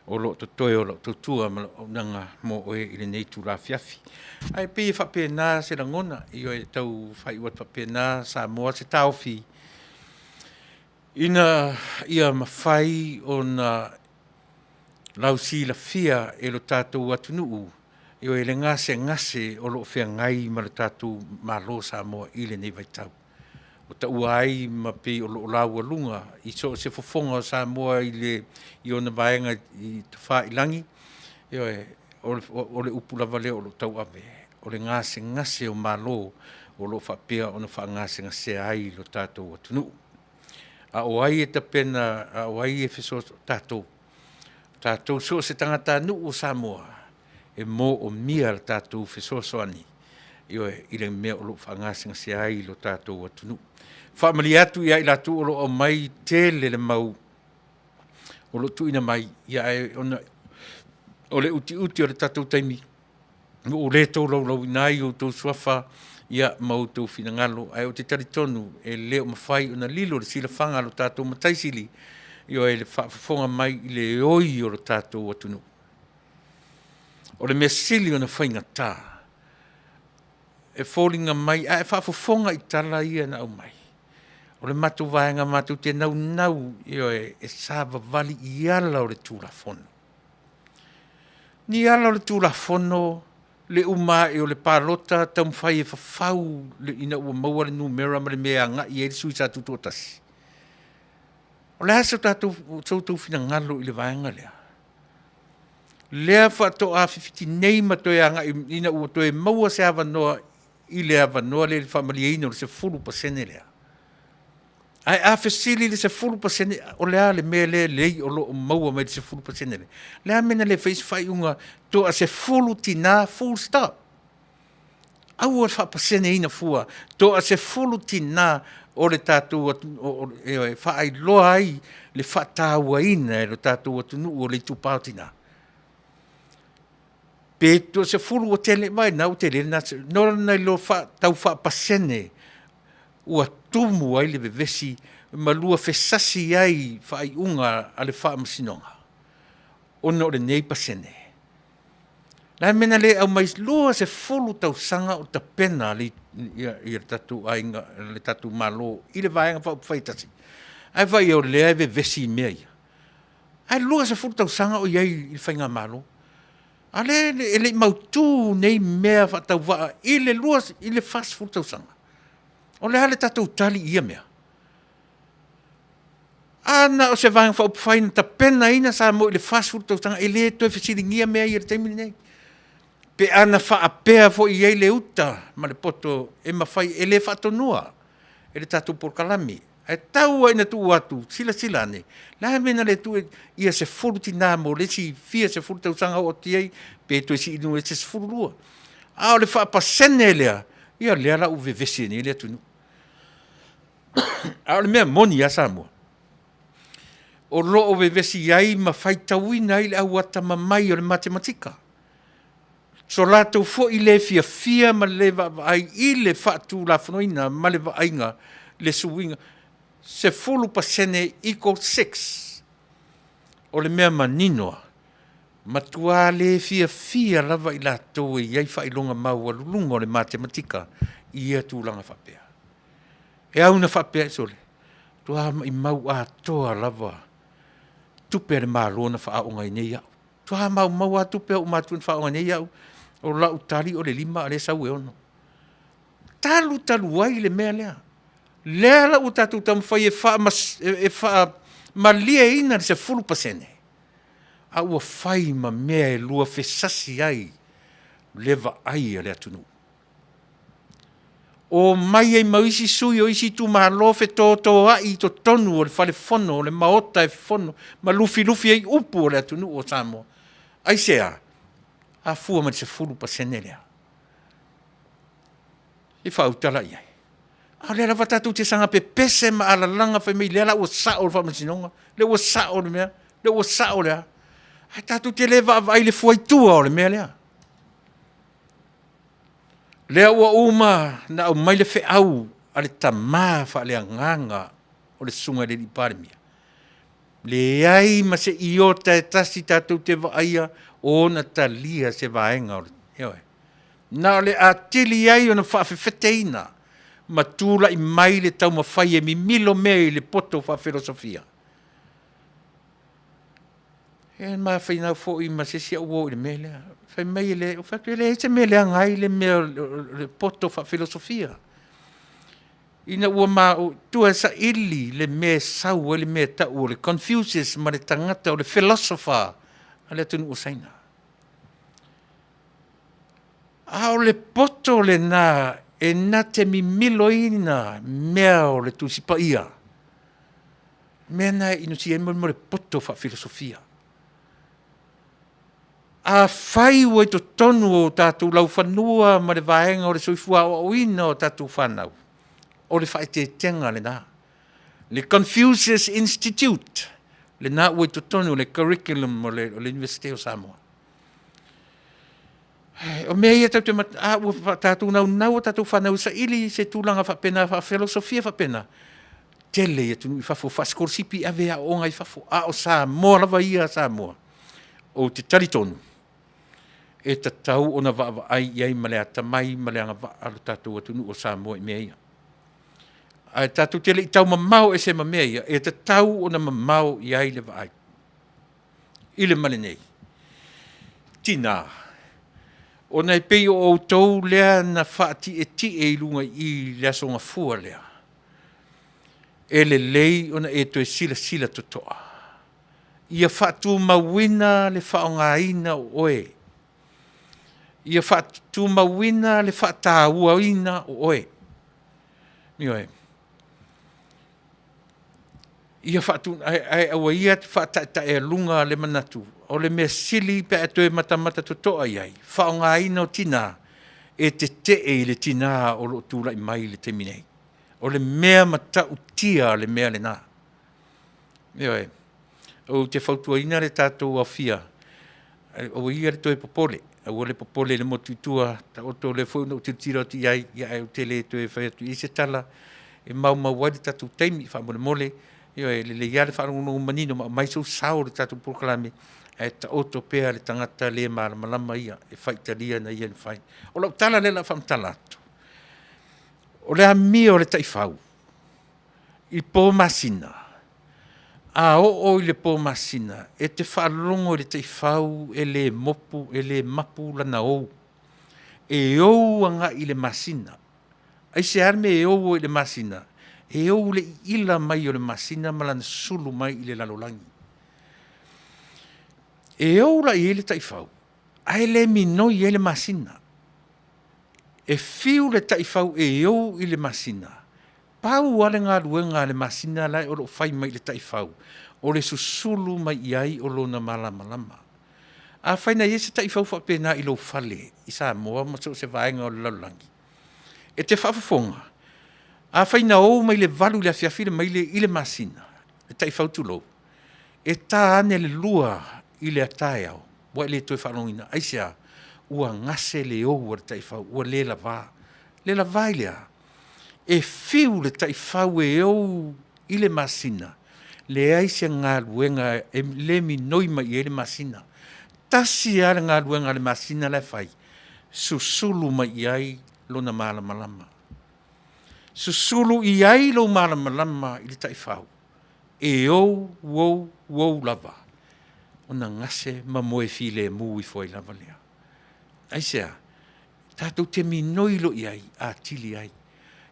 o lo o totoe o lau tautua ma lau auaunaga mo oe i lenei itula afiafi. Ae pei e faapena se lagona, ioe, e tau faaiu atu faapena Samoa se taofi, ina ia mafai ona lausilafia e lo tatou atunuu, ioe, le gasegase o lo o feagai ma le tatou Malo o Samoa i lenei vaitau, ua taua ai ma pei o lo o laualuga i so o se fofoga o Samoa i ona vaega tafailagi, ioe, o le upu lava lea o lo o tauave, o le gasegase o Malo o lo o faapea ona faagasegasea ai lo tatou atunuu. A o ai e tapena, a o ai e fesoasoani? O tatou, o tatou so o se tagatanuu o Samoa, e moomia le tatou fesoasoani, ioe, i le mea o lo o faagasegasea ai lo tatou atunuu. E faamalie atu ia i latou o lo o aumai, tele le mau o lo o tuuina mai, ae ona o le utiuti o le tatou taimi, ua ou le tolaulauina ai outou suafa ma outou finagalo, ae ou te talitonu e le o mafai ona lilo i le silafaga a lo tatou Matai Sili, ioe, le faafofoga mai i le oi o le tatou atunuu. O le mea sili ona faigata, e foliga mai a e faafofoga i tala ia na aumai, o le matou vaega matou te naunau, ioe, e savavali i ala o le Tulafono. Ni ala o le Tulafono le uma ae o le palota taumafai e fafau ina ua maua le numera ma le mea e agai i ai le sui sa tutoatasi. O le a so outou finagalo i le vaega lea? Lea faatoa fifiti nei ma toe agai ina ua toe maua se avanoa i le avanoa lea i le faamalieina o le 10% lea. Ae a fesili i le 10% o le a le mea lea lelei o lo o maua mai le 10% lea? O le a le mea na le fai ai se faaiuga toa-10 tina full stop. Aua le faapaseneina fua, toa-10 tina o le tatou atunuu e faailoa ai le faatauaina e le tatou atunuu o le itupa o tina. Pe toasefulu ua tele, vaai o lena ua tele lena, nai lo le tau faapasene ua tumu ai le vevesi ma lua fesasi ai i faaiuga a le Faamasinoga ona o lenei pasene. O le a le mea na le aumai ai 20 tausaga o tapena le tatou aiga, le tatou Malo i le Vaega Faaupufai e tasi, ae vaai i ai o lea e vevesi i mea ia. Ae 20 tausaga o i ai i le faigamalo, a o lea e le i mautu nei mea faatauvaa i le 40 tausaga. O le a le tatou tali i ia mea? A na o se Vaega Faaupufai na tapenaina Samoa i le 40 tausaga, e le toe fesiligia mea ia i le taimi lenei. Pe ana faapea foi e i ai le uta ma le poto e mafai, e le faatonua e le tatou polokalame. Ae tau lava ina tuu atu, silasila ane, le a le mea na le tuu ai ia 10 tinā mo le isi fia sefulu tausaga oo atu i ai, pe toe sii i luga i se 12. A o le faapasene lea, ia lea la ua vevesi ai nei le atunuu. A o le mea moni lava Samoa, o lo o vevesi ai ma faitauina ai le au atamamai o le matematika. So latou foi le fiafia ma le le vaavaai i le faatulafonoina ma le vaaiga le suiga 10% equal 6. O le mea manino lava, matua le fiafia lava i latou e i ai faailoga maualuluga o le matematika i ia tulaga faapea. E au ina faapea, sole, matua maumau atoa lava tupe a le Malo na faaaooga ai nei au. Matua maumau lava tupe a ou matua na faaaooga ai nei au. O lau tali o le 5 a o lea e sau e 6. Talu talu ai le mea lea. Lea la ua tatou taumafai e faamalieina le 10%, a ua fai ma mea e luafesasi ai le vaai a le atunuu. Omai ai ma isi sui o isi itumalo fetotoai i totonu o le fale fono o le Maota e fono ma lufilufi ai upu o le atunuu o Samoa. Aisea? Afua mai le 10% lea. Se i faautala i ai. A o lea lava tatou te saga pepese ma alalaga fai mai lea la ua sao le faamasinoga, lea ua sao le mea, lea ua sao le a. Ae tatou te le vaavaai i le fuaitua o le mea lea. Lea ua uma ona aumai le feau a le tama faaleagaga o le susuga i le alii Palemia, leai ma se iota e tasi tatou te vaaia o ona talia se vaega o le, ioe. Na o le atili ai ona faafefeteina ma tulai mai le taumafai e mimilo mea i le poto faafilosofia. E mafainau foi ma se isi au uo i le mea lea. Fai mai e leai, ou fai atu e leai se mea e leaga ai le mea o le poto faafilosofia. Ina ua ma tua e saili le mea e sau ai le mea e tau o le Confucius ma le tagata o le philosopher a le atunuu o Saina. A o le poto lena e na te mimiloina mea o le Tusi Paia, mea na e inosia ai mo le poto faafilosofia. Afai ua i totonu o tatou laufanua ma le vaega o le soifua aoaoina o tatou fanau, o le faaeteetega lena. Le Confucius Institute, lena ua i totonu o le curriculum o le Iunivesite o Samoa. O mea ia tatou te, a ua tatou naunau a tatou fanau e saili se tulaga faapena faafilosofia faapena, tele i atunuu i fafo faasikolasipi e ave e aooga i fafo, a o Samoa lava ia a Samoa, ou te talitonu e tatau ona vaavaai i ai ma le atamai ma le agavaa lo tatou atunuu o Samoa i mea ia. Ae tatou te le i taumamao ese ma mea ia, e tatau ona mamao i ai le vaai i le ma lenei. Tina, ona e pei o outou lea na faatietie i luga i i i le Aso Gafua lea, e lelei ona e toe silasila totoa ia faatumauina le faaaogaina o oe, ia faatumauina le faatauaina o oe. Ioe. Ia faatu, ae aua ia te faataetaealuga le manatu, o le mea sili pe a e toe matamata totoa i ai, faaaogaina o tina, e tetee i le tina o lo o tulai mai i le taimi nei. O le mea matautia le mea lena. Ioe. Ou te fautuaina le tatou aofia, aua ia le toe popole, aua le popole i le motu i tua, taoto o lea foi na ou tilotilo atu i ai, ae ou te le toe fai atu i ai se tala, e maumau ai le tatou taimi faamolemole. Ioe, e lelei lava le faalogologo manino ma aumai sou sao i le tatou polokalame, ae taoto pea le tagata le malamalama ia e faitalia na ia na fai. O lau tala lea o le a faamatala atu, o le amio a le taifau i po masina, a oo i le po masina, e te faalogo i le taifau e le mopu, e le mapu lana ou. E ou agai i le masina. Aisea le mea e ou ai i le masina? E ou i le iila mai o le masina ma lana sulu mai i le lalolagi. E ou la i ai le taifau, ae le minoi ai le masina. E fiu le taifau e ou i le masina. Pau lava le galuega a le masina la e o lo o fai mai i le taifau, o le susulu mai i ai o lona malamalama. Afai na i ai se taifau faapena i lou fale i Samoa ma so o se vaega o le lalolagi, e te faafofoga, afai na ou mai le 8 i le afiafi le maile i le masina, le taifau tulou, e ta ane le 2 i le taeao ua e le toe faalogoina. Aisea? Ua gase le ou a le taifau ua le lava. Le lava i le a? E fiu le taifau e ou i le masina, leai se galuega e le minoi mai i ai le masina. Tasi lava le galuega a le masina la e fai, susulu mai i ai lona malamalama. Susulu i ai lou malamalama i le taifau, e ou ou ou lava, ona gase ma moe filemu ifo ai lava lea. Aisea? Tatou te minoi loa i ai atili ai.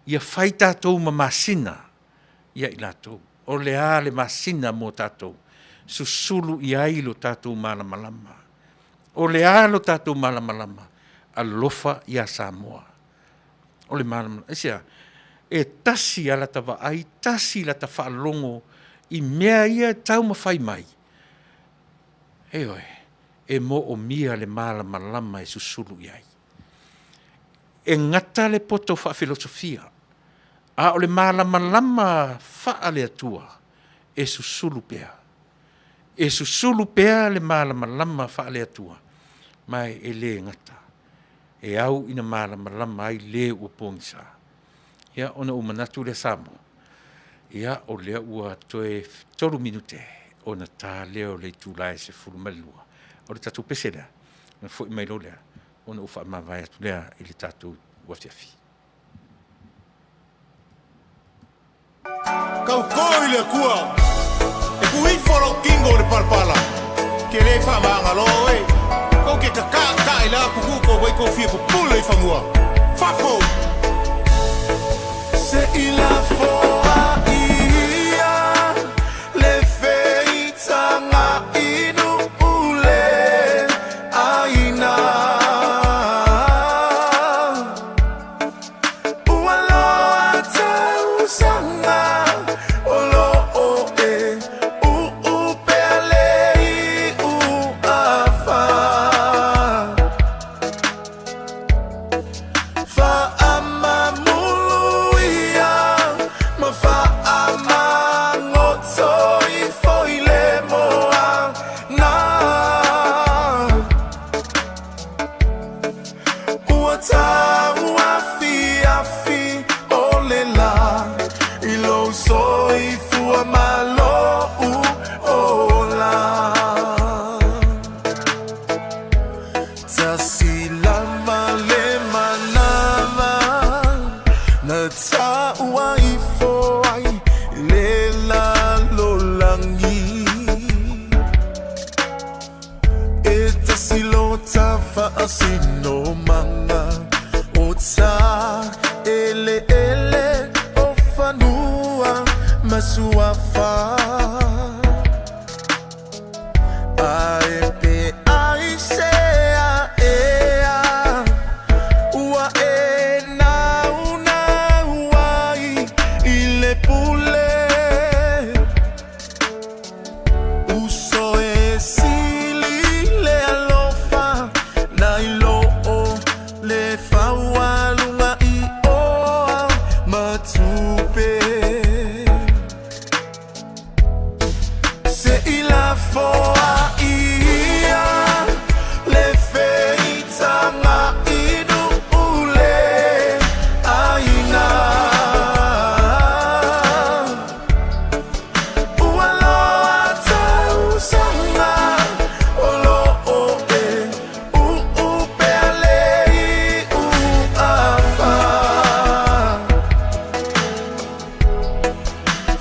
Ia fai tatou ma masina ia i latou. O le a le masina mo tatou? Susulu i ai lo tatou malamalama. O le a lo tatou malamalama? Alofa ia Samoa. O le malamalama. Aisea? E tasi lava lata vaai, tasi lata faalogo i mea ia e taumafai mai, ioe, e moomia le malamalama e susulu i ai. E gata le poto faafilosofia, a o le malamalama faale-Atua e susulu pea. E susulu pea le malamalama faale-Atua, ma e le gata, e au ina malamalama ai le ua pogisa. Ia, ona ou manatu lea Samoa, ia o lea ua toe 3 minute ona ta lea o le itula e 12. O le tatou pese lea, ona foi mai loa lea, ona ou faamavae atu lea i le tatou afiafi. Tauto i le Atua, e tuu ifo lou tino i le palapala, ke le faamagalo oe. Tou te tataatae la atunuu tou ai tou fia pupule i fanua. Fafo! Se i lafoa ia le feitaga i nuu le aina. Ua loa tausaga o loo e uu pea le iu afa. Faamamulu ia ma faamagoto ifo i le moana. Ua tauafiafi o le la i lou soifua ma lou ola. Tasi lava le manava na taua ifo ai le lalolagi. E tasi lota faasinomaga o ta eleele o fanua ma suafa. Ae pe aisea ea ua e naunau ai i le pule. Uso e sili le alofa nai lo o le faualuga i oa ma tupe. Se i lafoa ia le feitaga i nuu le aina. Ua loa tausaga o loo e uu pea le iu afa.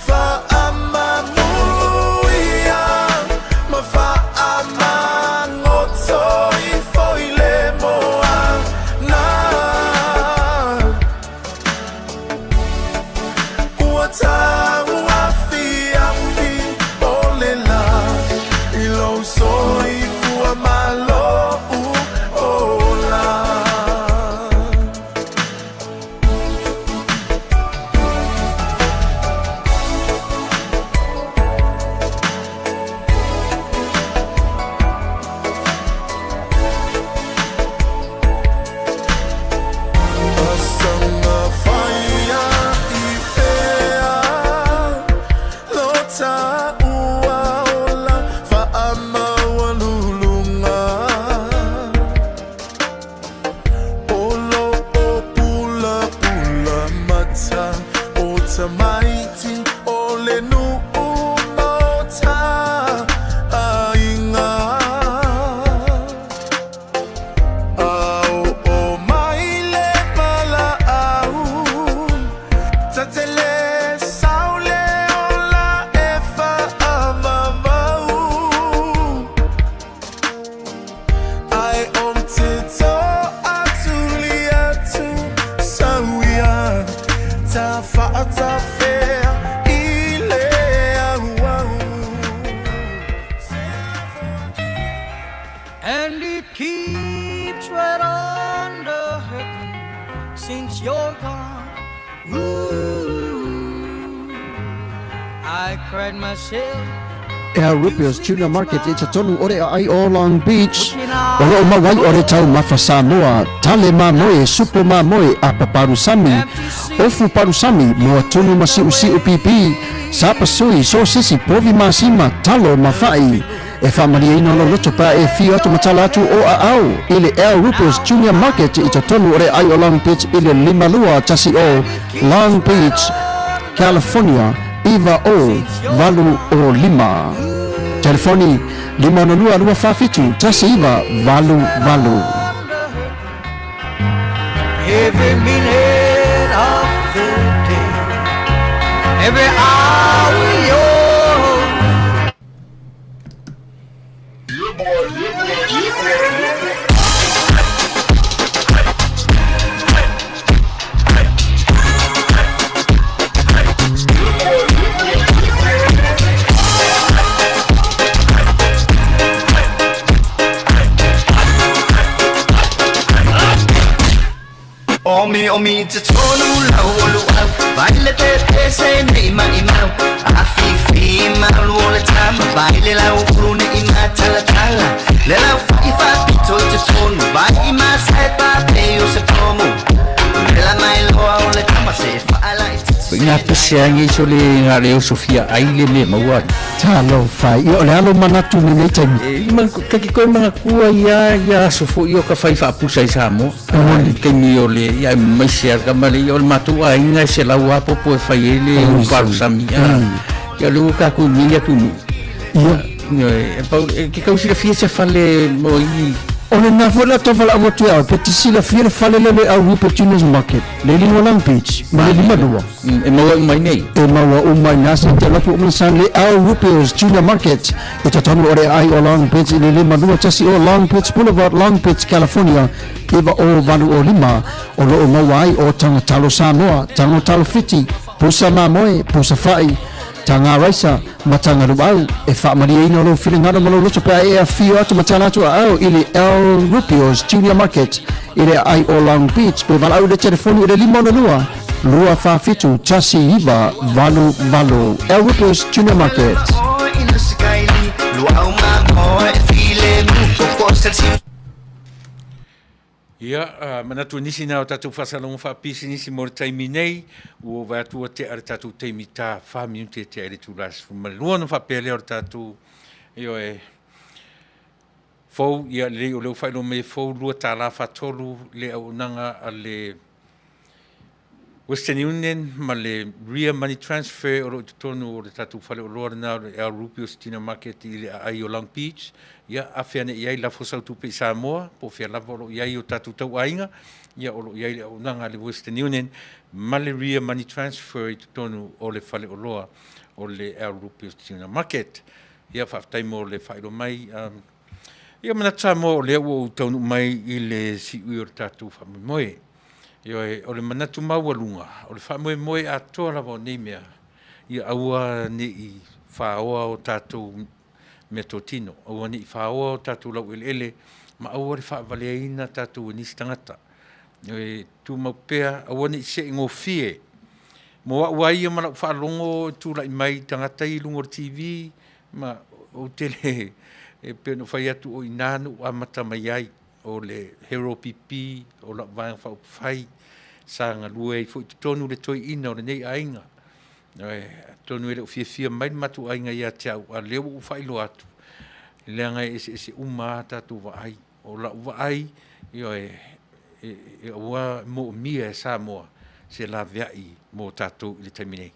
Faamamulu ia ma. mata ua ola faamaualuluga. O loo pulapula mata o tamaiti o le nuu ma o ta aiga. A oo mai le valaau, tatele sau le ola e faamamau. Ae ou te toatuli atu sau ia ta faatafea i le auau. And it keeps right on the hurting since you're gone. Ooh, I cried myself. Ea Rupio's Tuna Market i totonu o le aai o Long Beach. O loo maua ai o le taumafa Samoa, tale mamoe, supo mamoe, apa palusami, ofu palusami, moa tunu ma siusiu pipi, sapasui, sosisi, povi masima, talo ma fa'i. E faamalieina lou loto pe a e afio atu ma tala atu o aao i le El Rupio's Junior Market i totonu o le aai o Long Beach i le 5210 Long Beach, California 90805. Telefoni, 562 247 1988. Every minute of the day, every hour you're. Omi omi te tonu lau o luau Vai le pe pe se nei mai mau A fi fi malu o le tama Vai le lau ulu ne i matala tala Le lau fa i fa pito i te tonu Vai i ma sai pa pe o se pomu Le la mai loa o le tama se fa ala i te Ina pese angi so le nga le o Sofia ai le me maua. Talofa, ia o le alo manatu i lenei taimi. E ma ka ki koe mga kua ia ia aso foi o ka fai faapusa i Samoa. I taimi o le ia maise a ka male ia o le matou aiga e selau a popo e fai ai le palusami a. Ia le ua ka ku mini atu nu. Ia. E pau e ke kau silafia se fale mo i O lena foi la tau valaau atu ia oe, pe te silafia le fale lea le au Rupert Juniors Market, le lima Long Beach, ma le 52. E maua uma i nei. E maua uma i na se te alofu uma sa le au Rupio's Junior Market i totonu o le aai o Long Beach i le 521 o Long Beach Boulevard, Long Beach, California 90805. O loo maua ai o taga talo Samoa, tago talo Fiti, pusa mamoe, pusa fa'i, taga raisa ma taga luau. E faamalieina lou finagalo ma lou loto pe a e afio atu ma tala atu aao i le El Rupio's Junior Market i le aai o Long Beach pe valaau i le telefoni i le 562 247 1988. El Rupio's Junior Market. Ia, manatu nisi na o tatou faasalaga faapisinisi mo le taimi nei, ua vaai atu ua tea le tatou taimi ta 4 minute e tea i le itula 12 ona faapea lea o le tatou ioe fou ia lelei o lea ua faailoa mai e fou $2 faatolu le auaunaga a le Western Union ma le Ria Money Transfer o loo i totonu o le tatou faleoloa lena o le El Rupio's Junior Market i le aai o Long Beach. Ia afe ane i ai lafo sau tupe i Samoa po o fea lava o loo i ai o tatou tauaiga. Ia o loo i ai le auaunaga a le Western Union ma le Ria Money Transfer i totonu o le faleoloa o le El Rupio's Junior Market. Ia faafetai mo le faailoa mai. Ia manatu Samoa o lea ua ou taunuu mai i le siui o le tatou faamoemoe. Ioe, o le manatu maualuga, o le faamoemoe atoa lava o nei mea, ia aua nei faoa o tatou meatotino, aua nei faoa o tatou laueleele, ma aua le faavaleaina tatou e nisi tagata. E tumau pea, aua nei see gofie. Mo au lava ia ma lau faalogo e tulai mai tagata i luga o le TV, ma ou te le, e pei ona fai atu o i ina na ou amata mai ai, o le Hero PP, o lau vaega faaupufai, sa galue ai foi i totonu le toeaina o lenei aiga. Atonu e le o fiafia mai le matou aiga ia te au, a o lea ua ou faailoa atu, leaga e eseese uma lava tatou vaai. O lau vaai, ioe, e aua moomia e Samoa se laveai mo tatou i le taimi nei.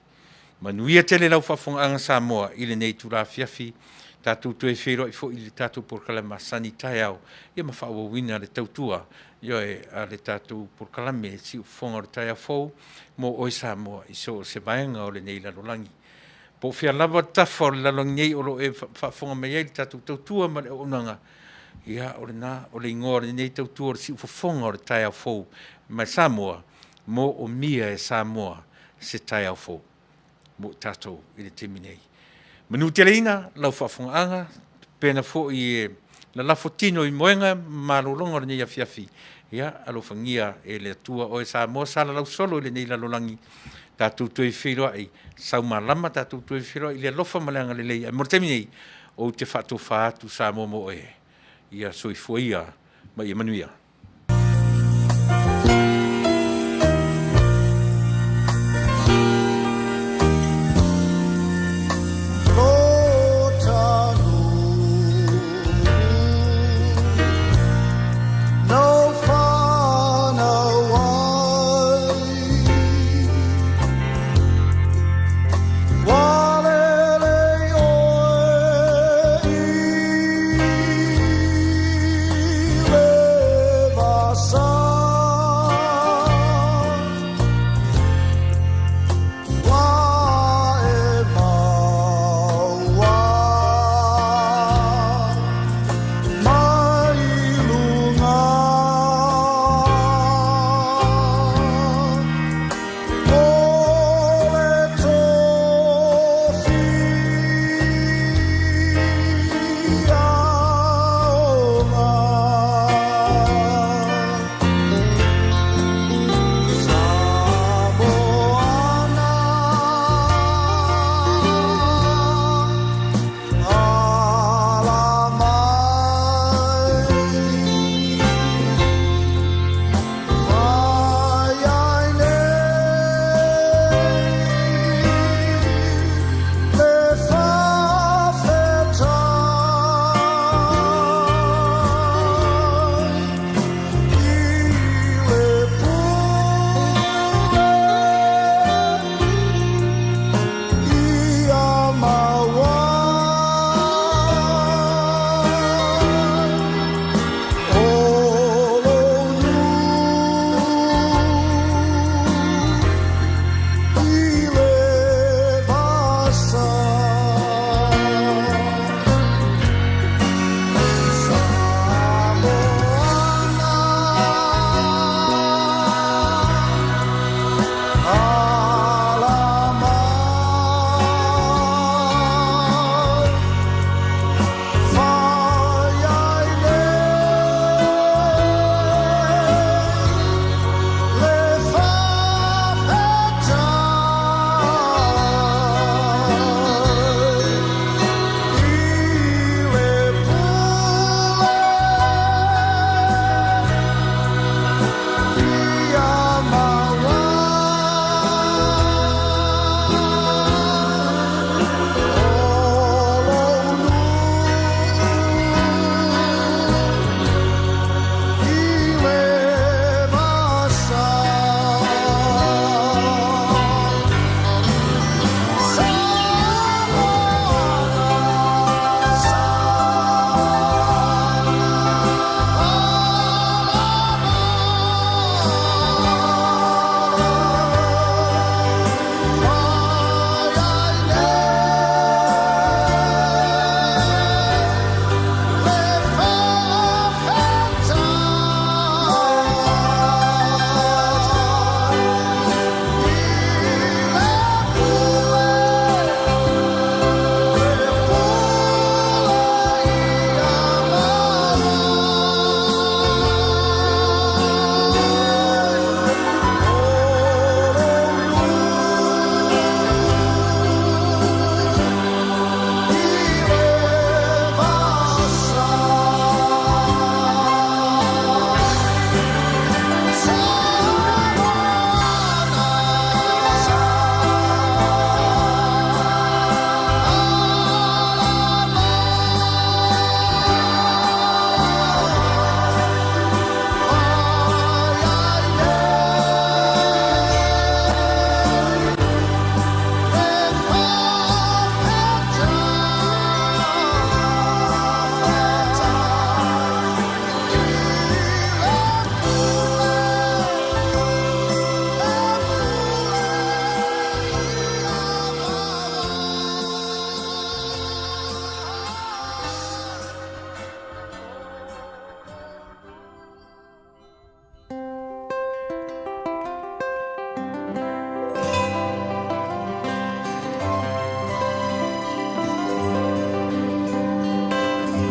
Manuia tele lau faafofogaaga Samoa i lenei itula afiafi, tatou toe feiloai foi i le tatou polokalame masani taeao ia ma faaauauina le tautua, ioe, a le tatou polokalame Siufofoga o le Taeao Fou mo oe Samoa i so o se vaega o lenei lalolagi. Po o fea lava le tafa o le lalolagi nei o lo o e faafofoga mai ai i le tatou tautua ma le auaunaga, ia o lena, o le igoa o lenei tautua o le Siufofoga o le Taeao Fou mai Samoa, moomia e Samoa se taeao fou mo i tatou i le taimi nei. Manuteleina lau faafofogaaga, pena foi e lalafo tino i moega ma malologa o lenei afiafi, ia alofagia e le Atua oe Samoa sa lalausolo i lenei lalolagi, tatou toe feiloai saumalama, tatou toe feiloai i le alofa ma le agalelei. Ae mo le taimi nei, ou te faatofa atu Samoa mo oe, ia soifua ia ma ia manuia.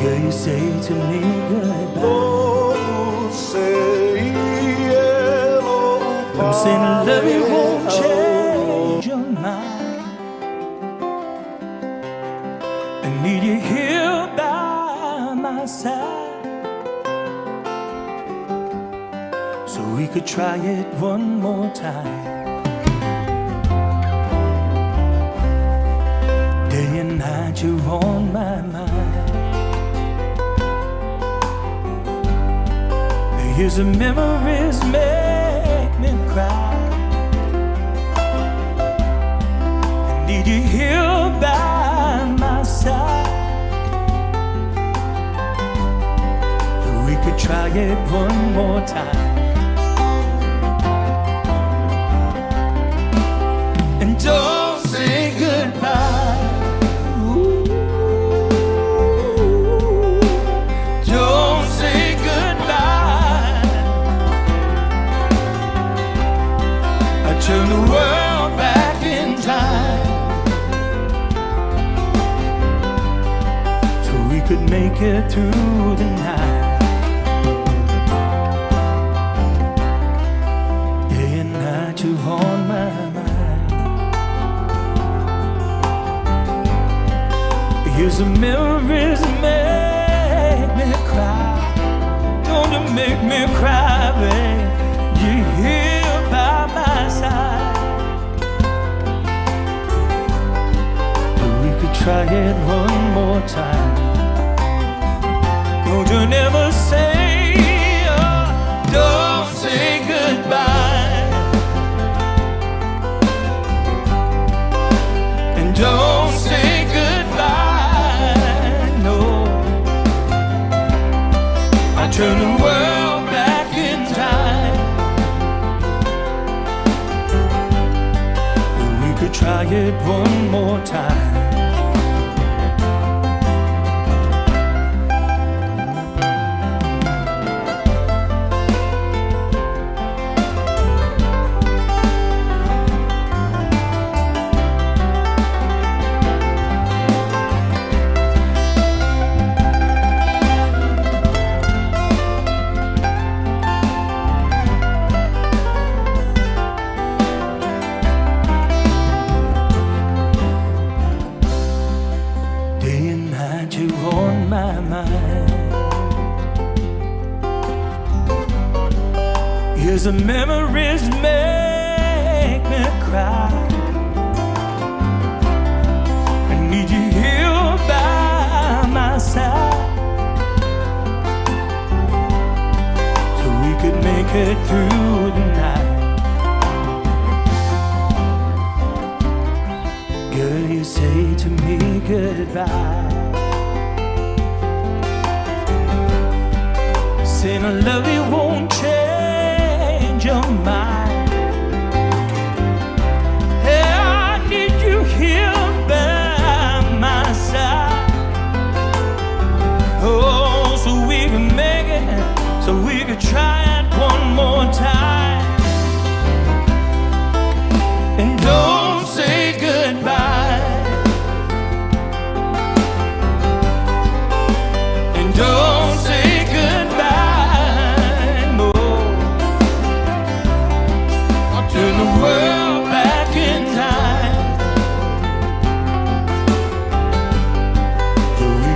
Girl, you say to me goodbye. I'm saying I love you won't change your mind. I need you here by my side, so we could try it one more time. Day and night you're on my mind. Here's the memories make me cry. I need you here by my side. So we could try it one more time. And don't say goodbye. Ooh, don't say goodbye. I turn the world back in time so we could make it through the night. Day and night, you're on my mind. Here's the memories make me cry. Don't you make me cry, babe. You're here by my side. But we could try it one more time. Don't you never say, oh, don't say goodbye. And don't say goodbye, no. I turn the world back in time. We could try it one more time. Day and night you're on my mind. Here's the memories make me cry. I need you here by my side, so we could make it through the night. Girl, you say to me goodbye. Saying I love you won't change your mind. Hey, I need you here by my side. Oh, so we can make it, so we could try it one more time. And don't say goodbye. And don't say goodbye, no. I'll turn the